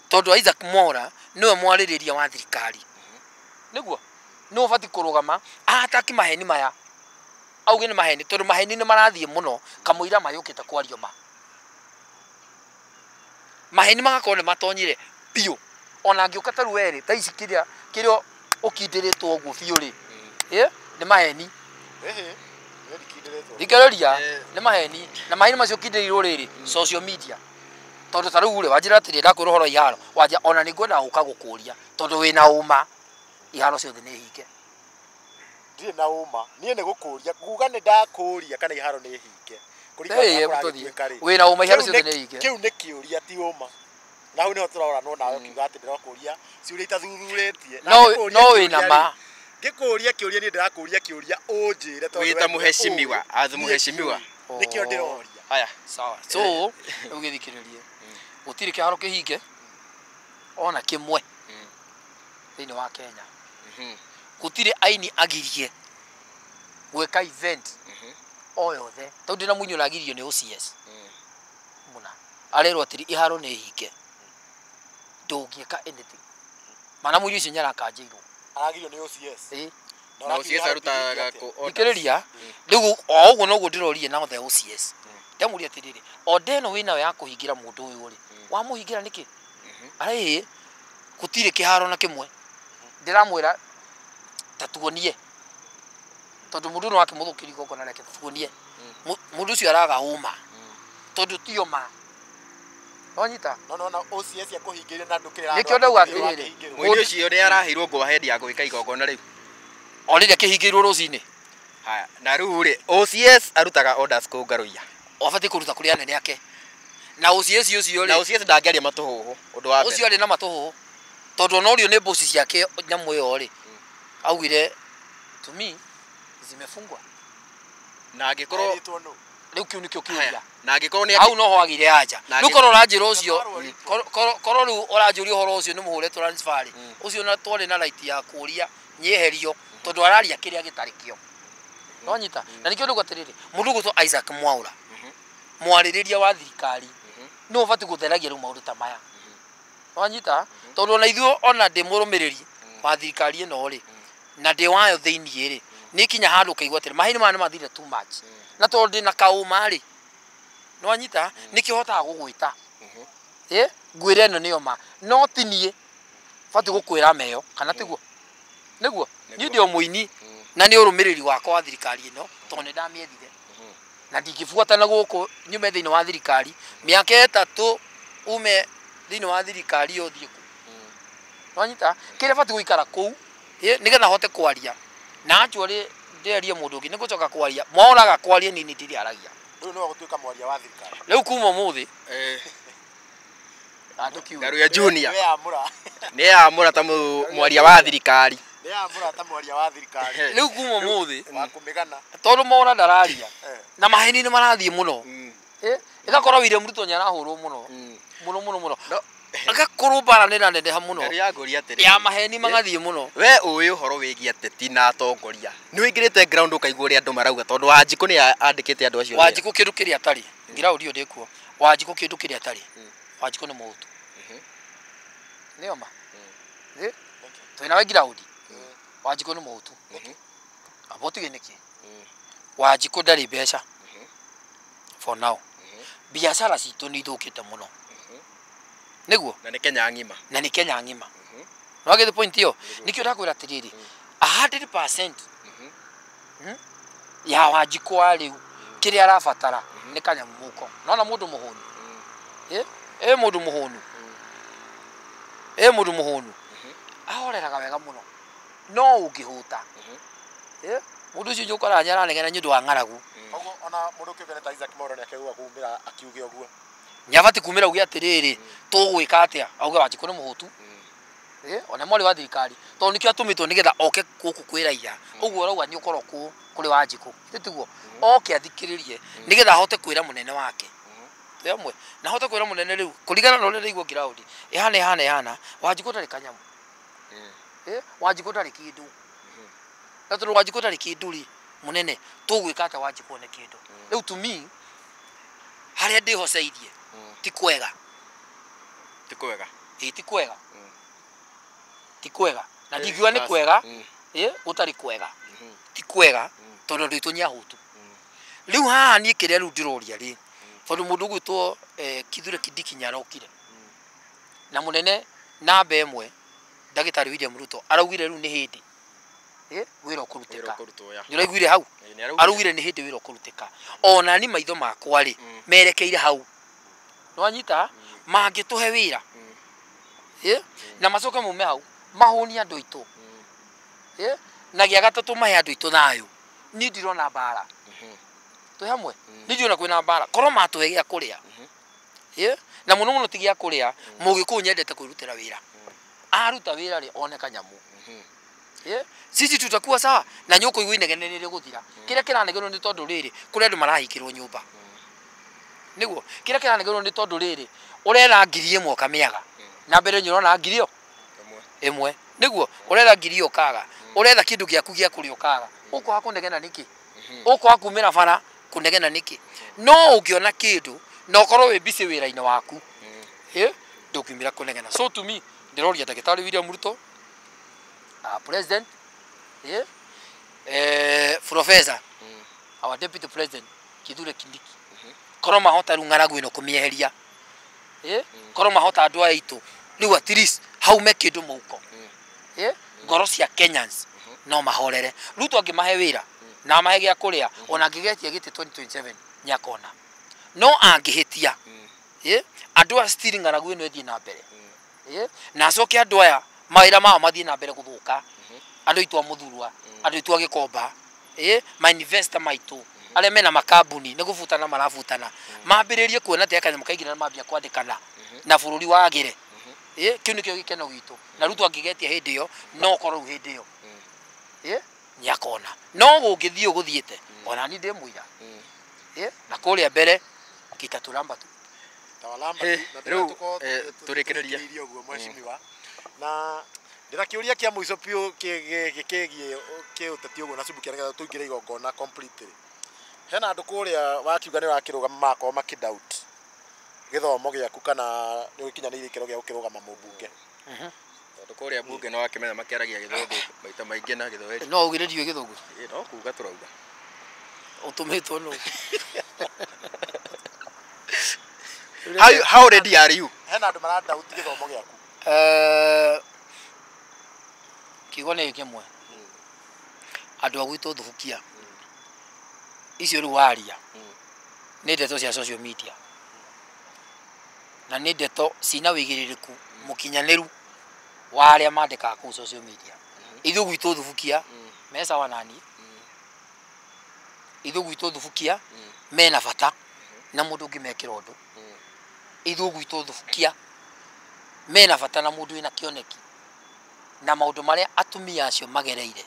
Tondũ Isaac Mwaura nĩwe mwarĩrĩria wa thirikari. Nĩguo nĩwe ũbatiĩ kũrũgama attack maheni maya, auge nĩ maheni, tondũ maheni nĩ marathiĩ mũno kamũira mayũkĩte kwario ma. Maheni magakorwo nĩ matonyire biũ. Ona angĩũka ta rĩu werĩ, thaa ici kĩrĩa ũkindĩrĩtwo ũguo biũ rĩ, nĩ maheni. Thikĩrĩria, nĩ maheni. Na maheni macio ũkindĩrĩirwo rĩrĩ, social media. Tondũ ta rĩu rĩ, wanjĩra atĩrĩ, ndakwĩra ũhoro wa iharo, wanja ona nĩ ngwenda gũka gũkũria, tondũ wĩna ũma, iharo ciothe nĩ hinge. Ndirĩ na ũma, niĩ nĩ gũkũria, nguga nĩ ndakũria kana iharo nĩ hinge. Wĩna ũma iharo ciothe nĩ hinge. Kĩu nĩ kĩũria ti ũma. Na hau nĩho tũraoranwo nawe ũkiuga atĩ ndĩrakũria ciũria itathuthurĩtie. No wĩna ma. Ngĩkũria kĩũria niĩ ndĩrakũria kĩũria ũnjĩre tondũ wĩta mũheshimiwa, as mũheshimiwa. Nĩkĩo ndĩroria. Haya, sawa. So, rĩu gĩthikĩrĩrie. Gũtirĩ kĩharo kĩhinge ona kĩmwe thĩinĩ wa Kenya. Gũtirĩ aini agirie gwĩka event o yothe. Tondũ ndĩna mũini ũragirio nĩ OCS. Mũna. Arerwo atĩrĩ iharo nĩ hinge. Ndũngĩka anything. Mana mũini ũcio nĩarakanjĩirwo. Aragirio nĩ OCS. Na OCS arutaga kũ orders. Thikĩrĩria rĩu o ũguo noguo ndĩrorie na the OCS ndamũria atĩrĩrĩ, order ĩno wĩnayo ya kũhingĩra mũndũ ũyũ rĩ, wamũhingĩra nĩkĩ? Arĩ gũtirĩ kĩharo na kĩmwe. Ndĩramwĩra ta tuonie, tondũ mũndũ no akĩmũthũkĩria igongona rĩake, tuonie mũndũ ũcio araga ũma tondũ tio ma. Wanyita? No no OCS yakũhingĩria na ndũkĩrĩ. Nĩkĩo ndauga atĩrĩrĩ, Mũini ũcio nĩ araheirwo go ahead ya gwĩka igongona rĩu. O rĩrĩa kĩhingĩirwo rũcinĩ. Haya, na rĩu rĩ, OCS arutaga orders kũ Ngaruiya? Abatiĩ kũruta kũrĩ anene ake. Na OCS ũcio Na rĩ, OCS ndangĩaria matũhũhũ ũndũ wa mbere. ũcio arĩ na matũhũhũ tondũ ona ũrio nĩ mboci ciake nyamũ ĩyo rĩ, augire to me zimefungwa. Na angĩkorwo Rĩu kĩu nĩkĩo kĩũria. Na angĩkorwo nĩ Hau no ho agire anja. Na Rĩu korwo ũranjĩra ũcio, korwo rĩu ũranjũria ũhoro ũcio nĩ mũhũre transfer rĩ, ũcio na twarĩ na right ya kũria nyeherio tondũ araria kĩrĩa gĩtarĩ kĩo. Nonyita? Na nĩkĩo ndauga atĩrĩrĩ, mũndũ ũgwĩtwo Isaac Mwaura, mwarĩrĩria wa thirikari, nĩ ũbatiĩ gũtheragia rĩu maũndũ ta maya. Nonyita? Tondũ ona ithuĩ ona ndĩ mũrũmĩrĩri wa thirikari ĩno rĩ, na ndĩ wayo thĩiniĩ rĩ, nĩ kinya handũ ũkaigua atĩrĩ, mahĩndĩ maya nĩ mathire too much. Na tondũ ndĩna kaũma rĩ, nĩwanyita? Nĩkĩo hotaga gũgwĩta. Ngwĩre ĩno nĩyo ma. No ti niĩ batiĩ gũkwĩra meyo, kana tiguo? Nĩguo? Niĩ ndĩ o mũini na nĩ ũrũmĩrĩri wakwa wa thirikari ĩno tondũ nĩ ndamĩethire. Na ndingĩbuatana gũkũ nyume thĩinĩ wa thirikari mĩaka 3 ume thĩinĩ wa thirikari ĩyo ũthiĩ kũ. Nĩwanyita? Kĩrĩa batiĩ gũikara kũu, nĩgetha hote kwaria. Na actually ndĩarie mũndũ ũngĩ nĩngũcoka kwaria. Mwaoraga kwaria nini ndiriaragia. Rĩu nĩwe gũtuĩka mwaria wa thirikari. Rĩu kuma ũmũthĩ andũ Ngaruiya Junior. Nĩ amũra. Nĩ amũra ta mwaria wa thirikari. Nĩ amũra ta mwaria wa thirikari. Rĩu kuma ũmũthĩ wa kũmĩgana. Tondũ Mwaura ndararia. Na maheni nĩ marathiĩ mũno. Ĩgakorwo William Ruto nĩ arahũrwo mũno. Mũno mũno mũno. Agakorwo mbara nĩ ĩraneneha mũno. Ngaruiya ngũria atĩrĩrĩ. Ya maheni magathiĩ mũno. We ũĩ ũhoro wĩgiĩ ateti na atongoria. Nĩ ũingĩrĩte ground ũkaigua ũrĩa andũ marauga tondũ Wanjikũ nĩ andĩkĩte andũ acio. Wanjikũ kĩndũ kĩrĩa atarĩ. Ground ĩyo ndĩkuo. Wanjikũ kĩndũ kĩrĩa atarĩ. Wanjikũ nĩ mũhutu. Nĩyo ma. Twĩna we ground. Wanjikũ nĩ mũhutu. Amba ũtige nĩkĩ? Wanjikũ ndarĩ mbeca. For now. Biacara citũ nĩ ithũkĩte mũno. Nĩguo? Na nĩ Kenya ng'ima. Na nĩ Kenya ng'ima. Nĩwagĩte point ĩyo? Nĩkĩo ndakwĩra atĩrĩrĩ, 100% ya Wanjikũ wa rĩu kĩrĩa arabatara nĩ kanyamũ mũhuko. Nona mũndũ mũhũnu. Mũndũ mũhũnu. Mũndũ mũhũnu. Ahoreraga wega mũno. No ũngĩhũta. Mũndũ ũcio njũkora nĩ aranegena nĩ ũndũ wa ng'aragu. Koguo ona mũndũ kĩũmbe ta Isaac Mwaura nĩ akĩgũa kumĩra akiuge ũguo. Nĩabatiĩ kumĩra auge atĩrĩrĩ, tũgwĩka atĩa? Auge Wanjikũ nĩ mũhũtu. Ona mwarĩ wa thirikari. Tondũ nĩkĩo atũmĩtwo nĩgetha oke gũkũ kwĩ raia. Ũguo ũrauga nĩ ũkorwo kũrĩ Wanjikũ. Tiguo? Oke athikĩrĩrie nĩgetha ahote kwĩra mũnene wake. Twĩ hamwe. Na ahote kwĩra mũnene rĩu kũringana na ũrĩa ndaigua ground. Ĩhana ĩhana ĩhana, Wanjikũ ndarĩ kanyamũ. Wanjikũ ndarĩ kĩndũ. Na tondũ Wanjikũ ndarĩ kĩndũ rĩ, mũnene, tũgwĩka atĩa Wanjikũ one kĩndũ? Rĩu to me, harĩa ndĩhoceirie, ti kwega. Ti kwega. Ĩĩ, ti kwega. Ti kwega. Na ndingiuga nĩ kwega, gũtarĩ kwega. Ti kwega, tondũ andũ aitũ nĩ ahũtu. Rĩu haha niĩ kĩrĩa rĩu ndĩroria rĩ, tondũ mũndũ ũgwĩtwo Kithure Kindiki nĩ arokire. Na mũnene namba ĩmwe, ndagĩtarĩ William Ruto, araugire rĩu nĩ hĩndĩ. Wĩra ũkũrutĩka. Nĩ ũraiguire hau? Araugire nĩ hĩndĩ wĩra ũkũrutĩka. Ona ni maitho makwa rĩ, merekeire hau. Nĩwanyita? Mangĩtũhe wĩra. Na macoke mume hau, mahũnie andũ aitũ. Na gĩa gatatũ mahe andũ aitũ thayũ. Niĩ ndirona mbara. Twĩ hamwe? Niĩ ndirona kwĩna mbara. Korwo matũhe gĩa kũrĩa. Na mũno mũno ti gĩa kũrĩa, mũgĩkũyũ nyendete kwĩrutĩra wĩra. Aruta wĩra rĩ, one kanyamũ. Sisi tutakuwa sawa na nĩ ũkũigua inegene nĩ rĩgũthira. Kĩrĩa kĩranegenwo nĩ tondũ rĩrĩ, kũrĩ andũ marahikĩrwo nyũmba. Nĩguo? Kĩrĩa kĩranegenwo nĩ tondũ rĩrĩ, ũrera 1000 ũkamĩaga. Na mbere nĩ ũrona 1000 ĩmwe. Nĩguo? Ũrera 1000 ũkaga. Ũretha kĩndũ gĩaku gĩa kũrĩa ũkaga. Ũkwaga kũnegena nĩkĩ? Ũkwaga kumĩra bara kũnegena nĩkĩ? No ũngĩona kĩndũ na ũkorwo wĩ busy wĩra-inĩ waku, ndũngiumĩra kũnegena. So to me, ndĩroria ndagĩtarĩ William Ruto, president, Professor our deputy president Kithure Kindiki korwo mahota rĩu ng'aragu ĩno kũmĩeheria korwo mahota andũ aya aitũ rĩu at least haume kĩndũ mũhuko ngoro cia Kenyans no mahorere. Ruto angĩmahe wĩra na amahe gĩa kũrĩa ona angĩgetia gĩtĩ 2027 nĩakona no angĩhĩtia andũ aya still ng'aragu ĩno ĩthiĩ na mbere na acoke andũ aya mawĩra mao mathiĩ na mbere gũthũka andũ aitũ a Mũthurwa andũ aitũ a Gĩkomba ma investor maitũ arĩa mena makambuni nĩ gũbutana marabutana mambĩrĩrie kuona atĩ kanyamũ kaingĩra na mambia kwandĩkana na bũrũri wagĩre kĩu nĩkĩo gĩkeno gitũ na Ruto angĩgetia hĩndĩ ĩyo no korwo rĩu hĩndĩ ĩyo nĩakona no gũngĩthiĩ ũgũthiĩte ona niĩ ndĩ mũira na kũrĩa mbere gĩtatũramba tu rĩu tũrĩkĩrĩria ũguo mheshimiwa na ndĩna kĩũria kĩa mũico biũ kĩgiĩ kĩũteti ũguo na Subukia nĩgetha tũingĩre igongona completely. Hena andũ kũrĩa wakiuga nĩ ũrakĩrũgama magakorwo makĩ doubt gĩthomo gĩaku kana nĩ ũgĩkinyanĩirie ikĩro gĩa gũkĩrũgama mũmbunge. Tondũ kũrĩa mbunge no wakĩmenya makĩaragia gĩthũngũ maita maingĩ na gĩthweri. No ugire ndiũĩ gĩthũngũ? No kuga tũrauga. Ũtũmĩtwo nũ? How ready are you? Hena andũ mara doubt gĩthomo gĩaku. Kiugo nĩ kĩmwe andũ a gwitũ Thubukia icio rĩu waria nĩ ndeto cia social media na nĩ ndeto cina wĩigĩrĩrĩku mũkinyanĩru wa arĩa mandĩkaga kũu social media. Ithuĩ gwitũ Thubukia me sawa nani, ithuĩ gwitũ Thubukia mena bata na mũndũ ũngĩmekĩra ũndũ, ithuĩ gwitũ Thubukia mena bata na mũndũ wĩna kĩoneki na maũndũ marĩa atumia acio magereire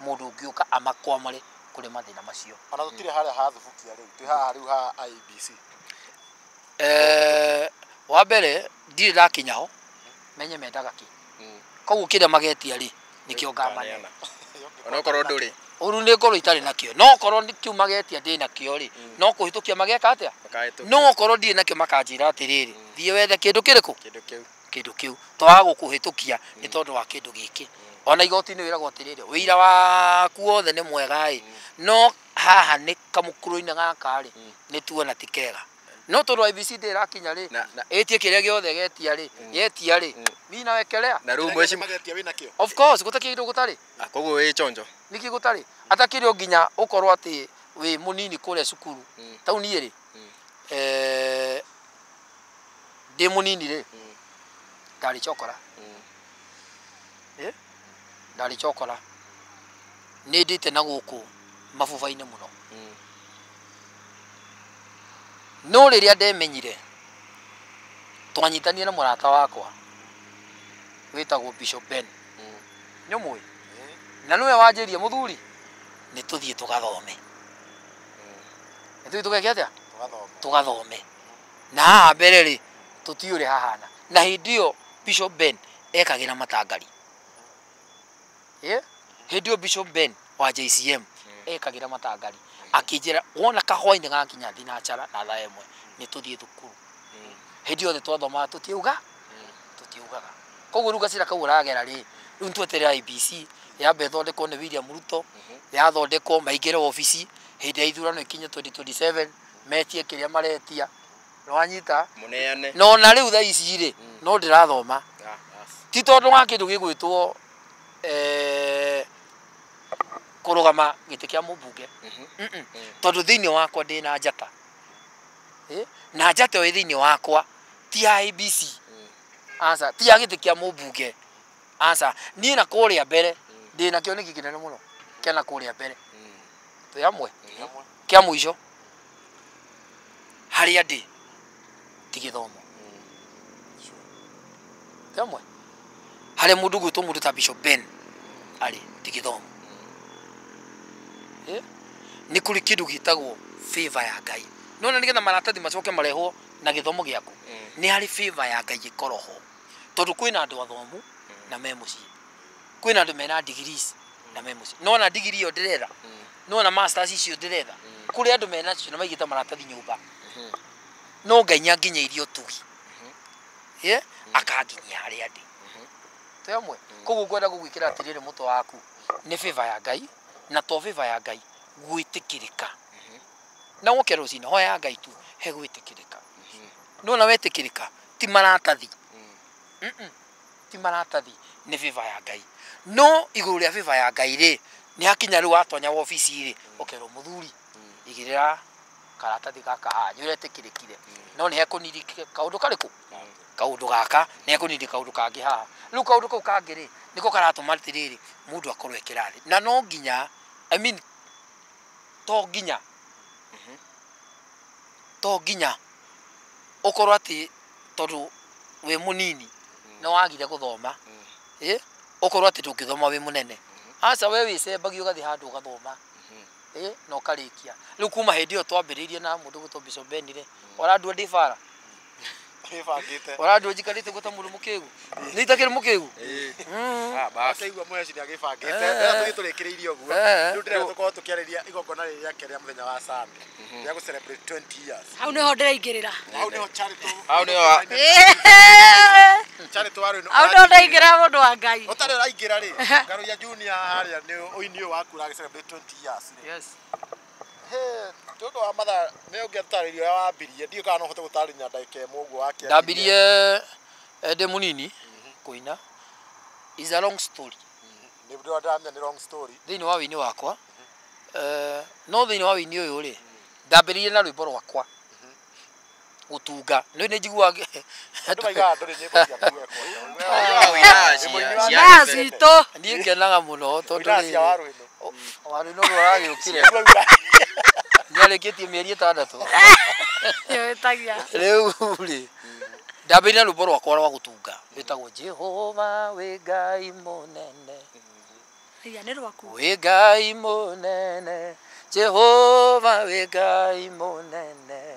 mũndũ ũngĩũka amakwamũre kũrĩ mathĩna macio. Ona tũtirĩ harĩa ha Thubukia rĩu, twĩ haha rĩu ha IEBC. Wa mbere ndirĩ ndakinya ho menye mendaga kĩ koguo kĩrĩa magetia rĩ nĩkĩo ngamaneana onokorwo ndũrĩ ũru nĩ ngorwo itarĩ nakĩo no okorwo kĩu magetia ndĩ nakĩo rĩ no kũhĩtũkia mageka atĩa no okorwo ndirĩ nakĩo makanjĩra atĩrĩrĩ thiĩ wethe kĩndũ kĩrĩkũ kĩndũ kĩu twaga gũkũhĩtũkia nĩ tondũ wa kĩndũ gĩkĩ. Ona igoti-inĩ wĩragwo atĩrĩrĩ wĩira waku wothe nĩ mwega ĩ no haha nĩ kamũkuru-inĩ gaka rĩ nĩ tuona ti kega no tondũ IEBC ndĩrakinya rĩ ĩtie kĩrĩa gĩothe getia rĩ yetia rĩ mi nawe kelea na rĩu mweci magetia wĩna kĩo of course gũtakĩrĩ kĩndũ gũtarĩ koguo wĩ chonjo nĩkĩ gũtarĩ atakĩrĩ o nginya ũkorwo atĩ wĩ mũnini kũrĩa cukuru tau niĩ rĩ ndĩ mũnini rĩ ndarĩ chokora ndarĩ chokora nĩ ndĩte na gũkũ mabuba-inĩ mũno no rĩrĩa ndemenyire twanyitanire na mũrata wakwa wĩtagwo Bishop Ben nĩ ũmũĩ na nĩwe wanjĩrie mũthuri nĩ tũthiĩ tũgathome nĩ tũthiĩ tũgeke atĩa tũgathome na haha mbere rĩ tũtiũĩ ũrĩa hahana na hĩndĩ ĩyo Bishop Ben ekagĩra matangari hĩndĩ ĩyo Bishop Ben wa JCM ekagĩra matangari akĩnjĩra wona kahwainĩ gakinya thinacara na thaa ĩmwe nĩ tũthiĩ thukuru hĩndĩ yothe twathomaga tũtiugaga koguo rĩu gacĩra kau ũragera rĩ rĩu nĩtweterera IEBC yambe ĩthondekwo nĩ William Ruto yathondekwo maingĩre obici hĩndĩ ya ithurano ikinye 2027 metie kĩrĩa maretia nĩwanyita mũneane no na rĩu thaa ici rĩ no ndĩrathoma ti tondũ wa kĩndũ gĩgwĩtwo kũrũgama gĩtĩ kĩa mũmbunge tondũ thĩinĩ wakwa ndĩna njata na njata ĩyo ĩ thĩinĩ wakwa ti ya IEBC aca ti ya gĩtĩ kĩa mũmbunge aca niĩ na kũrĩa mbere ndĩna kĩoneki kĩnene mũno kĩa na kũrĩa mbere twĩ hamwe kĩa mũico harĩa ndĩ ti gĩthomo twĩ hamwe harĩa mũndũ gwĩtwo mũndũ ta Bishop Ben arĩ ti gĩthomo nĩ kũrĩ kĩndũ gĩtagwo favor ya Ngai nona nĩgetha maratathi macoke marehwo na gĩthomo gĩaku nĩ harĩ favor ya Ngai ĩkorwo ho tondũ kwĩna andũ athomu na me mũciĩ kwĩna andũ mena degrees na me mũciĩ nona degree ĩyo ndĩretha nona masters icio ndĩretha kũrĩ andũ mena cio na maigĩte maratathi nyũmba no Ngai nĩanginyĩirie ũtugi akanginyia harĩa ndĩ twĩ hamwe koguo ngwenda gũgwĩkĩra atĩrĩrĩ mũtwe waku nĩ favor ya Ngai Na to favor ya Ngai gwĩtĩkĩrĩka. Na woke rũcinĩ hoya Ngai tu he gwĩtĩkĩrĩka. Nona wetĩkĩrĩka ti maratathi. Ti maratathi nĩ favor ya Ngai. No igũrũ rĩa favor ya Ngai rĩ nĩ hakinya rĩu watonya wobici rĩ ũkerwo mũthuri igĩrĩra karatathi gaka haha nĩ ũretĩkĩrĩkire. No nĩ hekũniri kaũndũ karĩkũ? Kaũndũ gaka nĩ hekũniri kaũndũ kangĩ haha. Rĩu kaũndũ kau kangĩ rĩ nĩko karatũma atĩrĩrĩ mũndũ akorwo e kĩrathi. Na no nginya I mean to nginya to nginya ũkorwo atĩ tondũ wĩ mũnini nĩ wagire gũthoma ũkorwo atĩ ndũngĩthoma wĩ mũnene. Aca we wĩcembagia ũgathiĩ handũ ũgathoma na ũkarĩkia. Rĩu kuma hĩndĩ ĩyo twambĩrĩirie na mũndũ gwĩtwo Bishop Ben rĩ ũrandua ndĩ bara ũrandua njikarĩte gwĩta mũndũ mũkĩgu nĩ itakĩrĩ mũkĩgu. Akĩigua mũheci nĩ agĩbangĩte rĩrĩa tũthiĩ tũrĩkĩrĩirie ũguo rĩu ndĩrenda tũkorwo tũkĩarĩria igongona rĩrĩ rĩake rĩa mũthenya wa Sunday rĩa gũ celebrate 20 years. Hau nĩho ndĩraingĩrĩra. Hau nĩho Charity Hau nĩho Charity wa rwĩno Hau nĩho ndaingĩra mũndũ wa Ngai. Ũtarĩ ũraingĩra rĩ Ngaruiya Junior harĩa nĩ ũini ũyũ waku ũragĩ celebrate 20 years rĩ. Yes. Nĩ ũndũ wa mathaa nĩ ũngĩtarĩria ũrĩa wambirie ndiũĩ kana no ũhote gũtarĩria ndagĩka ĩmwe ũguo wakĩambirie. Ndambirie ndĩ mũnini kũina is a long story. Nĩ ndĩramenya nĩ long story. Thĩinĩ wa wĩini wakwa no thĩinĩ wa wĩini ũyũ rĩ ndambĩrĩirie na rwĩmbo rwakwa gũtunga. Nĩ nĩ njiguaga andũ maigaga ndũrĩ nyĩmbo ciaku wekwa. Cia citũ. Niĩ ngenaga mũno tondũ Ũinaga cia Warũĩno. Warũĩno ũrĩa ũragĩũkire nĩarĩkĩtie mĩeri 6. Nĩwĩtagia. Rĩu rĩ ndambĩrĩirie na rwĩmbo rwakwa rwa gũtunga rwĩtagwo Jehova wĩ Ngai mũnene. Iya nĩ rwaku. Wĩ Ngai mũnene Jehova wĩ Ngai mũnene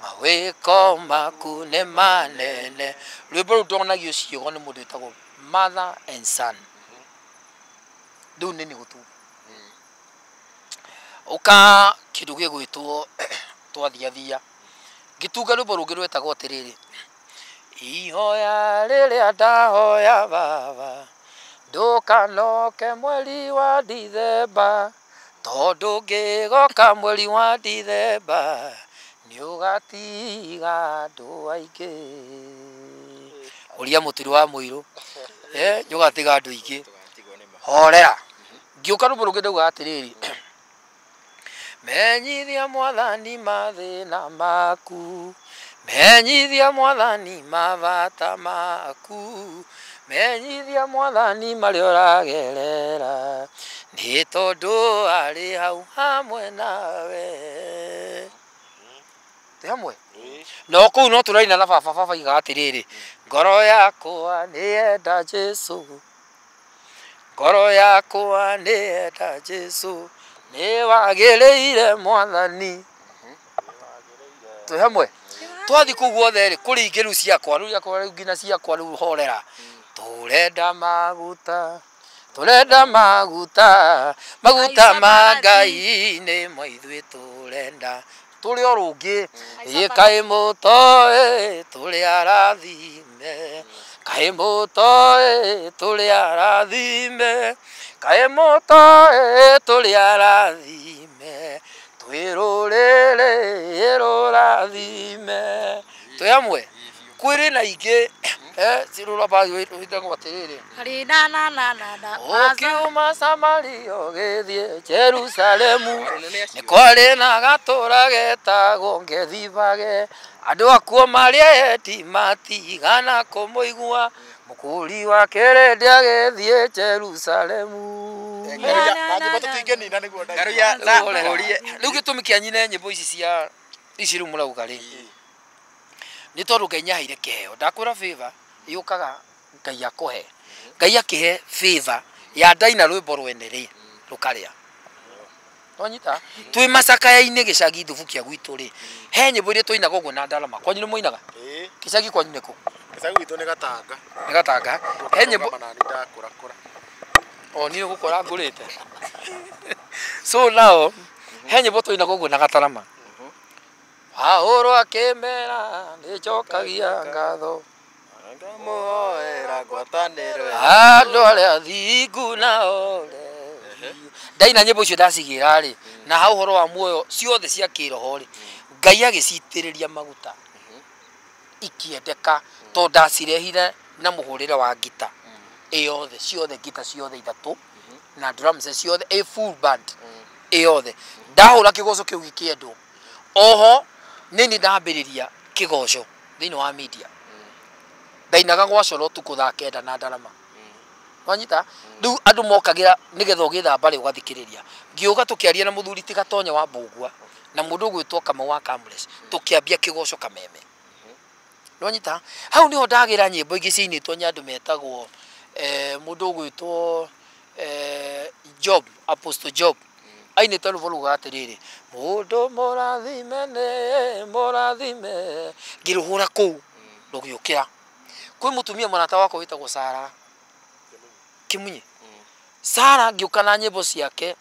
mawĩko maku nĩ manene. Rwĩmbo rũu ndonagio ciugo nĩ mũndũ wĩtagwo Mother and Son. Rĩu nĩ gũtunga. Ũka kĩndũ gĩgwĩtwo twathiathia ngĩtunga rwĩmbo rũngĩ rwetagwo atĩrĩrĩ ihoya rĩrĩa ndahoya baba ndũkanoke mweri wa Dithemba tondũ ngĩgoka mweri wa Dithemba nĩũgatiga andũ aingĩ. Ũria mũtiri wa mũirũ nĩũgatiga andũ aingĩ. Horera. Ngĩũka rwĩmbo rũngĩ ndauga atĩrĩrĩ menyithia mwathani mathĩna maku menyithia mwathani mabata maku menyithia mwathani marĩa ũragerera nĩ tondũ arĩ hau hamwe nawe. Twĩ hamwe no kũu no tũraina na baba. Baba aigaga atĩrĩrĩ ngoro yakwa nĩyenda Jesũ ngoro yakwa nĩyenda Jesũ nĩwagĩrĩire mwathani. Twĩ hamwe twathi kũu guothe rĩ kũrĩ ingĩ rĩu ciakwa rĩu ciakwa rĩu nginya ciakwa rĩu horera. Tũrenda maguta tũrenda maguta maguta ma Ngai nĩmo ithuĩ tũrenda. Tũrĩ o rũngĩ ĩ kaĩ mũtoĩ tũrĩ arathime kaĩ mũtoĩ tũrĩ arathime kaĩ mũtoĩ tũrĩ arathime twĩ rũrĩrĩ rũrathime. Twĩ hamwe kwĩrĩ na ingĩ cirũraba wĩtagwo atĩrĩrĩ Harĩ na na na na na ũkiuma Samaria ũgĩthiĩ Jerusalemu nĩ kwarĩ na gatũra getagwo Ngethibage andũ akuo marĩ eti matigana kũmũigua mũkũri wa kĩrĩndĩ agĩthiĩ Jerusalemu. Na nyĩmbo tũtingĩnina nĩguo Ngaruiya na ngũrie Rĩu gĩtũmi kĩa nyine nyĩmbo ici cia ici rĩu mũrauga rĩ nĩ tondũ Ngai nĩaheire kĩheo. Ndakwĩra favor yũkaga Ngai akũhe. Ngai akĩhe favor ya ndaina rwĩmbo rwene rĩ rũkarĩa. Twanyita twĩ macakaya-inĩ gĩcagi thubukia gwitũ rĩ he nyĩmbo iria twainaga ũguo na ndarama. Kwanyu nĩ mũinaga? Gĩcagi kwanyu nĩ kũ? Gĩcagi gwitũ nĩ Gatanga. Nĩ Gatanga. He nyĩmbo na nĩ ndakũrakũra. O niĩ gũkũra ngũrĩte. So now he nyĩmbo twainaga ũguo na gatarama. Paũlũ akĩmera nĩnjokagia ngatho Ngamuhoera ngwatanĩro andũ arĩa athingu nao Ndaina nyĩmbo icio ndacigĩra rĩ, na ha ũhoro wa muoyo ciothe cia kĩroho rĩ, Ngai agĩcitĩrĩria maguta ikiendeka, tondũ ndacirehire na mũhũrĩre wa ngita ĩyothe, ciothe ngita ciothe ithatũ na drums ciothe, a full band ĩyothe. Ndahũra kĩgoco kĩu gĩkĩendwo. Oho nĩ ndambĩrĩria kĩgoco thĩinĩ wa media, ndainaga gwa coro ũtukũ thaa 9 na ndarama. Wanyita rĩu andũ mokagĩra nĩgetha ũgĩthamba rĩ ũgathikĩrĩria. Ngĩũka tũkĩaria na mũthuri ti Gatonya wa Mbũgua na mũndũ ũgwĩtwo Kamau wa Kamles, tũkĩambia kĩgoco Kameme. Nĩwanyita hau nĩho ndagĩra nyĩmbo ingĩ ciinĩtwo nĩ andũ metagwo mũndũ ũgwĩtwo Job, Apostle Job, ainĩte rwĩmbo rugaga atĩrĩrĩ, mũndũ mũrathime nĩ mũrathime. Ngĩrũhũra kũu rũgĩũkĩra. Kwĩ mũtumia mũrata wakwa wĩtagwo Sara Kimunyi. Sara ngĩũka na nyĩmbo ciake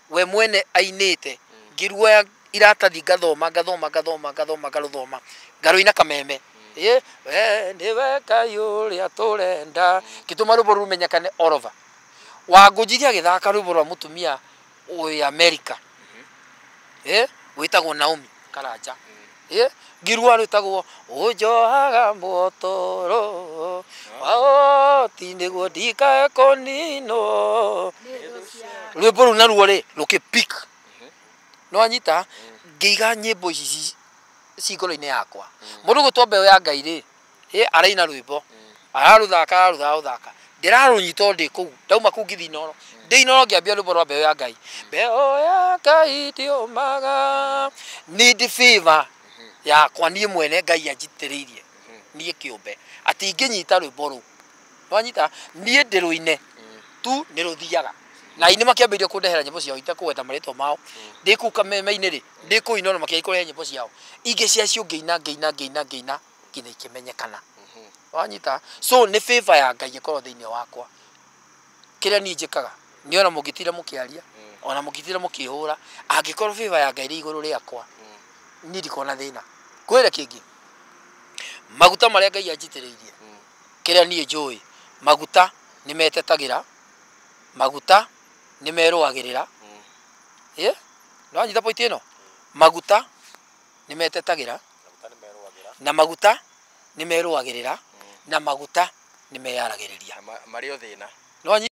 we mwene ainĩte, ngĩruoya iratathi ngathoma ngathoma ngathoma ngathoma ngarũthoma ngarũina Kameme. We nĩwe Ngai ũrĩa tũrenda, ngĩtũma rwĩmbo rũmenyekane all over. Wangũnjirie agĩthaka rwĩmbo rwa mũtumia wĩ America wĩtagwo Naomi Karanja. Ngĩrua rwĩtagwo ũnjohaga mũtoro waoti nĩguo ndikae kũninwo. Rwĩmbo rũu naruo rĩ rũkĩ pick. Nĩwanyita ngĩiga nyĩmbo ici ci ngoro-inĩ yakwa. Mũndũ ũgwĩtwo Mbeũ ya Ngai rĩ, araina rwĩmbo ararũthaka ararũthaka ndĩrarũnyita o ndĩ kũu, ndauma kũu ngĩthiĩ Inooro, ndĩ Inooro ngĩambia rwĩmbo rwa Mbeũ ya Ngai. Mbeũ ya Ngai ndĩũmaga, nĩ ndĩ favor yakwa niĩ mwene Ngai anjitĩrĩirie niĩ kĩũmbe atĩ ingĩnyita rwĩmbo rũu, nĩwanyita niĩ ndĩrũine tu nĩ rũthiaga. Na aini makĩambĩrĩria kũndehera nyĩmbo ciao itekũgweta marĩtwa mao. Ndĩ kũu Kameme-inĩ rĩ, ndĩ kũu Inooro makĩambia kũrehe nyĩmbo ciao ingĩ ciacio ngĩina ngĩina ngĩina ngĩina nginya ikĩmenyekana. Wanyita so nĩ favor ya Ngai ĩkorwo thĩinĩ wakwa. Kĩrĩa niĩ njĩkaga nĩ ona mũngĩtira mũkĩaria, ona mũngĩtira mũkĩhũra, angĩkorwo favor ya Ngai ĩrĩ igũrũ rĩakwa, niĩ ndikona thĩna. Kwĩre kĩngĩ, maguta marĩa Ngai anjitĩrĩirie, kĩrĩa niĩ njũĩ, maguta nĩ metetagĩra, maguta nĩ merũagĩrĩra. Nĩwanyita point ĩno? Maguta nĩ metetagĩra, na maguta nĩ merũagĩrĩra, na maguta nĩ meyaragĩrĩria. Marĩ o thĩna. Nĩwanyita?